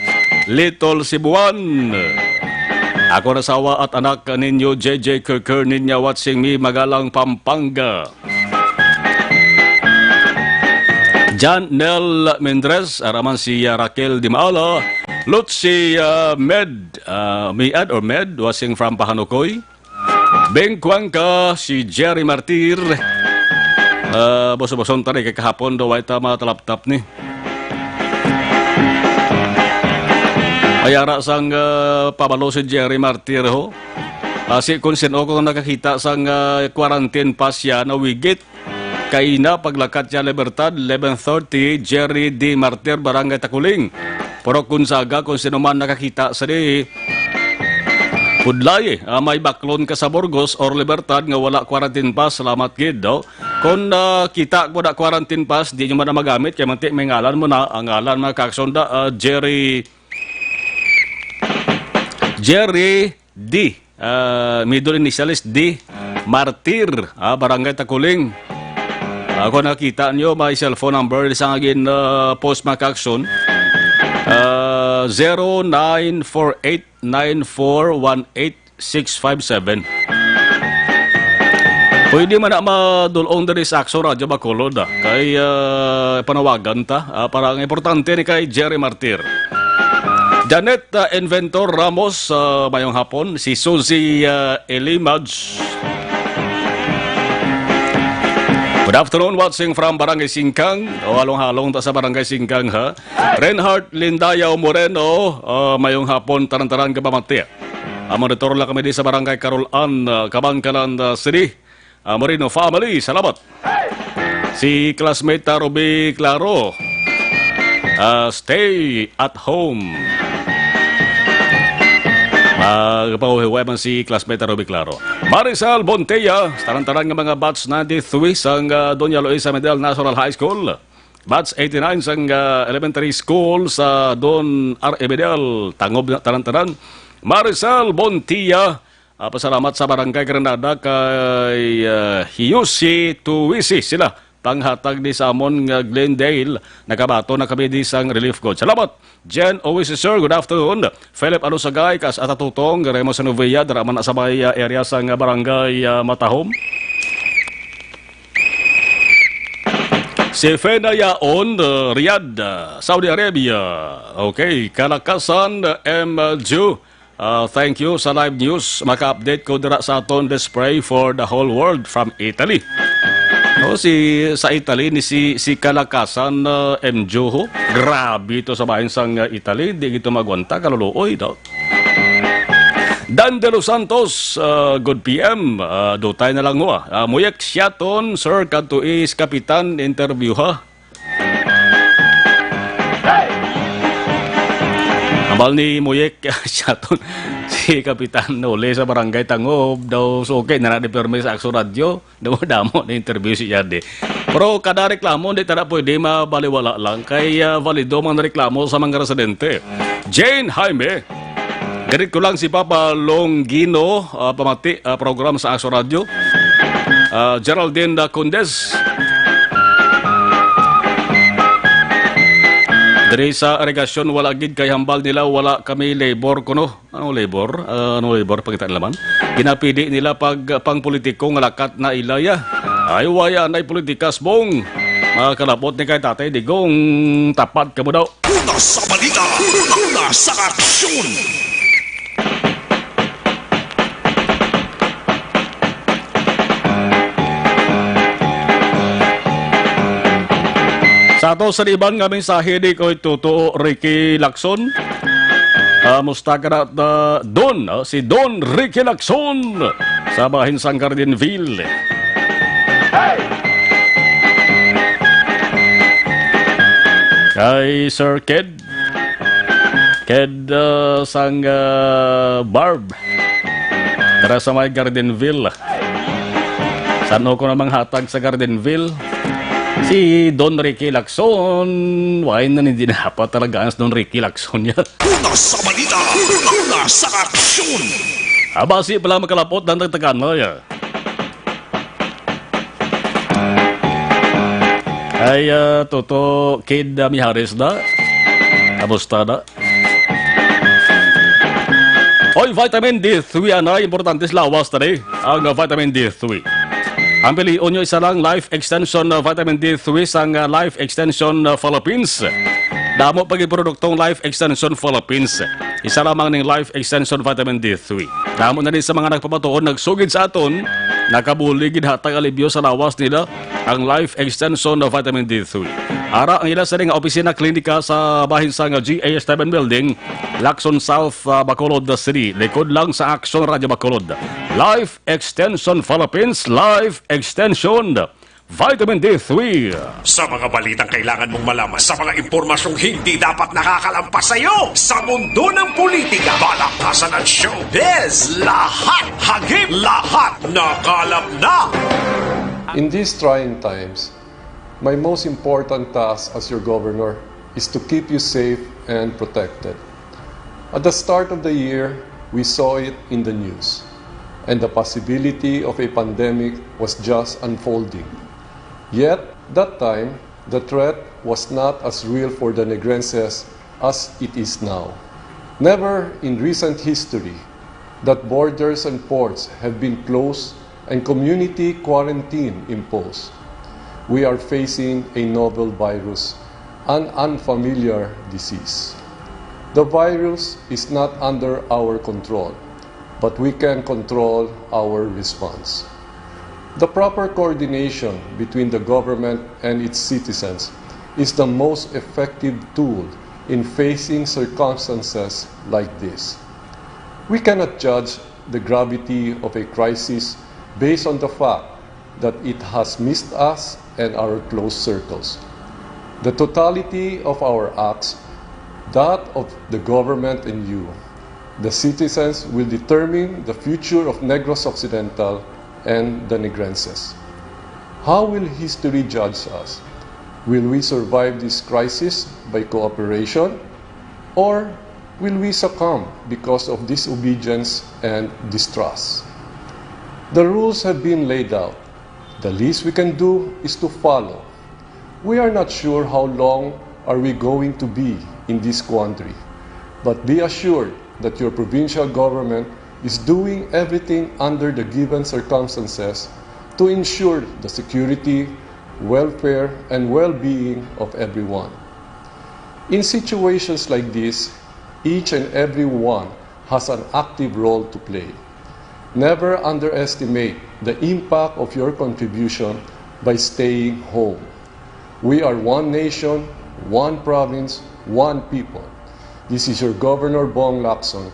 Little Cebuan. Ako na sawa at anak ninyo, J J Kirker, ninya watching me, Magalang, Pampanga. John Nel Mendres, araman si, ah, Raquel Dimaala, Lutsi, ah, Med, ah, Miad or Med, watching from Pahanukoy. Beng Cuenca, si Jerry Martir. Ah, buso-buson ta ni kay kahapon daw ay ta matalaptap ni. Ay ara sang, ah, pabalo si Jerry Martir ho. Ah, si kung sino ko nakakita sang, ah, quarantine pass siya na wigit. Kay na paglakat niya Libertad, eleven thirty, Jerry D. Martir, Barangay Takuling. Pero kung saga, kung sino man nakakita sa di, Budlay, ah, may baklon ka sa Burgos or Libertad nga wala quarantine pass, salamat gid, no? Kung, ah, kita ko na quarantine pass, di nyo man na magamit, kay manti may ngalan mo na, ang ngalan mga kaksonda, ah, Jerry, Jerry D. Ah, middle initial is D. Martir, ah, Barangay Takuling. Ako nakita nyo, may cellphone number, isang agin, ah, post mga kaksyon. Ah, zero nine four eight nine four one eight six five seven. Pwede man na madulong diri sa Action Radyo Bacolod, ah. Kay, ah, panawagan ta, ah, para ang importante ni kay Jerry Martir. Janet, ah, Inventor Ramos, ah, mayong hapon. Si Suzy, ah, Elimaj. Good afternoon, watching from Barangay Singkang. O, halong-halong ta sa Barangay Singkang, ha? Reinhardt Lindayaw Moreno, ah, mayong hapon, tanan-tanan nga pamati. Ah, monitor lang kami di sa Barangay Carol Ann, ah, Kabankalan, ah, City. Ah, Moreno family, salamat. Si classmate, ah, Ruby Claro, ah, stay at home. Magpahuhiway man si classmate, ah, Ruby Claro. Marisol Bontea, tanan-tanan nga mga batch ninety-three sang, ah, Doña Luisa Medal National High School. Batch eighty-nine sang, ah, elementary school sa Don R. Emedal. Tangob na tanan-tanan. Marisol Bontia, ah, pasalamat sa Barangay Granada kay, ah, Hiyoshi Tuwisi sila. Panghatag ni sa amon nga Glendale, nakabaton na kami di sang relief goods. Salamat. Jen Oasis, sir, good afternoon. Philip Alusagay, kas Atatutong, Remo Sanovia, dara man sa may, ah, area sang Barangay, ah, Matahom. Si Fena Yaon, uh, Riyadh, uh, Saudi Arabia. Okay, Kalakasan, uh, M J. Uh, thank you sa live news. Maka-update ko dira sa aton. Let's pray for the whole world from Italy. Oh, si sa Italy ni si si Kalakasan, uh, M J ho. Grabe to sa bahin sang, uh, Italy. Di gito magwanta, kaluluoy daw. Dan de los Santos, uh, good P M. Uh, dutay na lang ho, ah. Uh, Muyek Siaton, sir, kadto is kapitan, interview ha. Ambal ni Muyek Siaton, si Kapitan Noli sa Barangay Tangob daw suki na na di permi sa Akso Radio. Damo-damo na interview si Yadi. Pero kada reklamo, di tara pwede mabaliwala lang kay, ah, valido man reklamo sa mga residente. Jane Jaime, greet ko lang si Papa Longino, ah, pamati, ah, program sa Akso Radio. Ah, Geraldine da Condes. Diri sa irigasyon, wala gid kay hambal nila, wala kami labor kuno. Ano labor? Ah, ano labor? Pangita nila man. Ginapidi nila pag pang politiko nga lakat na ilaya. Ay, waya na politikas, bong. Mga kalapot ni kay Tatay Digong, tapat ka mo daw. Una sa balita, una sa aksyon. Sa ato sa iban nga mensahe di ko itutuo, Ricky Lacson. Ah, musta ka na, ah, Don, ah, si Don Ricky Lacson sa bahin sang Gardenville. Kay Sir Ked, Ked, ah, sang, ah, Barb. Dara sa may Gardenville. San-o ko na manghatag sa Gardenville? Si Don Ricky Lacson. Why na hindi na pa talaga ang Don Ricky Lacson yan? Una sa balita, una sa aksyon. Abasi pala makalapot ng tagtagan mo, ya. Ay, ah, Toto Kid, ah, Mijares na. Kamusta na? Oy, vitamin D three anay, importante sa lawas tani. Ang, ah, vitamin D three. Ang pilion nyo isa lang, Life Extension, ah, Vitamin D three sang, ah, Life Extension, ah, Philippines. Damo pa gid produktong Life Extension Philippines. Isa lamang ning Life Extension Vitamin D three. Damo na ni sa mga nagpamatuod, nagsugid sa aton, nakabulig gid hatag alibyo sa lawas nila ang Life Extension na Vitamin D three. Ara ang ila sa nga opisina, klinika sa bahin sa nga G A Esteban Building, Lacson South, ah, Bacolod City, likod lang sa Action Radio Bacolod. Life Extension Philippines, Life Extension Vitamin D three. Sa mga balitang kailangan mong malaman, sa mga impormasyong hindi dapat nakakalampas sa iyo, sa mundo ng politika, balakasan at showbiz, lahat hagip, lahat nakalap na. In these trying times, my most important task as your governor is to keep you safe and protected. At the start of the year, we saw it in the news, and the possibility of a pandemic was just unfolding. Yet, that time, the threat was not as real for the Negrenses as it is now. Never in recent history that borders and ports have been closed and community quarantine imposed. We are facing a novel virus, an unfamiliar disease. The virus is not under our control, but we can control our response. The proper coordination between the government and its citizens is the most effective tool in facing circumstances like this. We cannot judge the gravity of a crisis based on the fact that it has missed us and our close circles. The totality of our acts, that of the government and you, the citizens, will determine the future of Negros Occidental and the Negrenses. How will history judge us? Will we survive this crisis by cooperation, or will we succumb because of disobedience and distrust? The rules have been laid out. The least we can do is to follow. We are not sure how long are we going to be in this quandary, but be assured that your provincial government is doing everything under the given circumstances to ensure the security, welfare, and well-being of everyone. In situations like this, each and every one has an active role to play. Never underestimate the impact of your contribution by staying home. We are one nation, one province, one people. This is your Governor Bong Lacson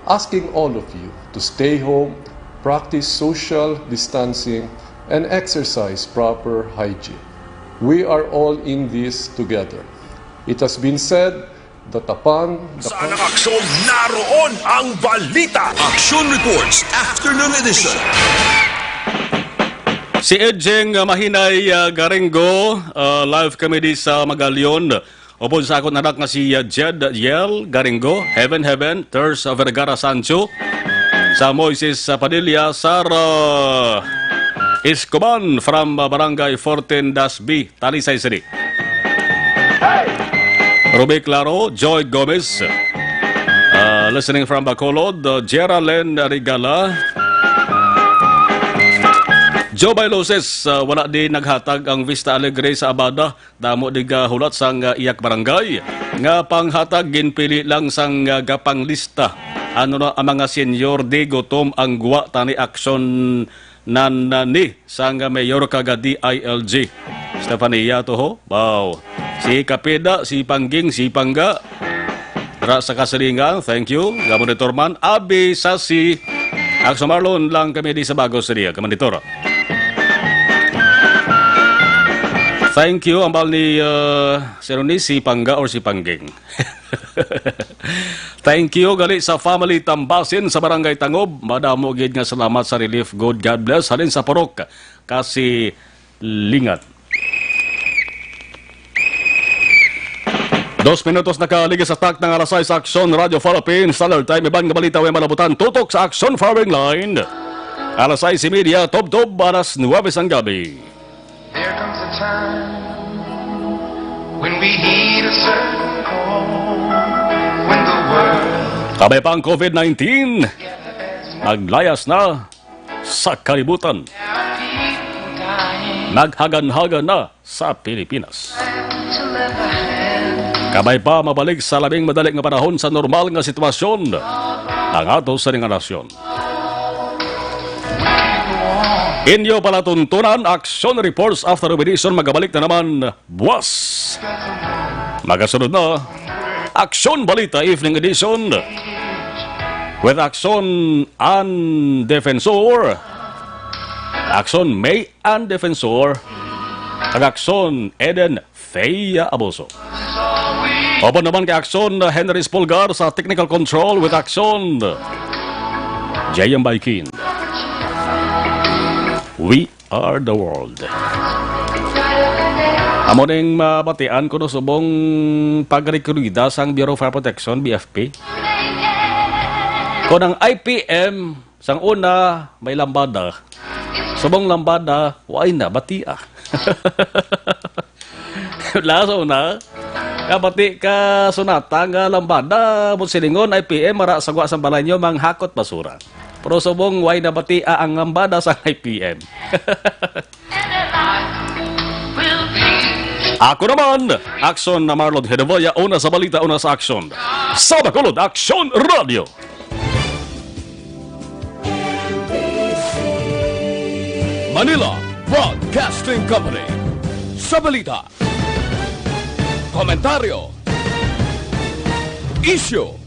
asking all of you to stay home, practice social distancing, and exercise proper hygiene. We are all in this together. It has been said that upon the Saan ang aksyon? Naroon ang balita. Action Reports, Afternoon Edition. Si Edging, uh, Mahinay, uh, Garinggo, uh, live kami di sa Magalion. Upod sa akon anak nga si, uh, Jed Yel Garinggo, Heaven Heaven, Ters Vergara Sancho, sa Moises, uh, Padilla, Sara Escoban from, uh, Barangay fourteen dash B, Talisay City. Ruby Claro, Joy Gomez, uh, listening from Bacolod, uh, Geraldine Regala, Joe Bailuses, uh, wala di naghatag ang Vista Alegre sa Abada. Damo di gahulat sang, uh, iyak barangay nga panghatag ginpili lang sang, uh, gapanglista. Ano na ang mga senior, di gutom ang gwa tani aksyon nan, uh, ni sang, uh, mayor kag D I L G. Stefania to ho. Wow. Si Kapida, si Pangging, si Pangga. Ra sa Kasilingan, thank you. Nga monitor man, abi sa si Axo Marlon lang kami di sa Bago City, ka monitor. Thank you, ambal ni, uh, si Ronnie, si Pangga or si Pangging. Thank you, gali sa family Tambasin sa Barangay Tangob. Madamo gid nga salamat sa relief. Good, God bless. Halin sa Purok, Kasilingan. Dos minutos nakaligis sa tak ng alas sais sa Aksyon Radio Philippines Standard Time. Iban nga balita way malabutan tutok sa Aksyon Firing Line. Alas sais y media, tubtob alas nuwebe sang gabi. There comes a time when we heed a certain call, when the world Kabay pa ang COVID nineteen, naglayas na sa kalibutan. Naghaganhagan na sa Pilipinas. Kabay pa mabalik sa labing madali nga panahon sa normal nga sitwasyon ang ato sa nga nasyon. Inyo palatuntunan, Action Reports After Edition, magabalik na naman buwas. Magasunod na Action Balita Evening Edition with Action Ann Defensor, Action May Ann Defensor, kag Action Eden Thea Aboso. Upod naman kay Action Henry Spolgar sa technical control with Action J M Baikin. We are the world. Amo ning mabatian kuno subong pagrekruyda sang Bureau of Fire Protection, B F P. Kon ang I P M, sang una, may lambada. Subong lambada, way na batia. Laso na. Kabati ka sunata nga lambada, mo silingon, I P M, ara sa gwa sang balay nyo, manghakot basura. Pero subong, way na batia ang lambada sa I P M. Ako naman, Action na Marlon Hedevilla, una sa balita, una sa aksyon. Sa Bacolod, Action Radio. Manila Broadcasting Company. Sa balita, komentaryo, isyu,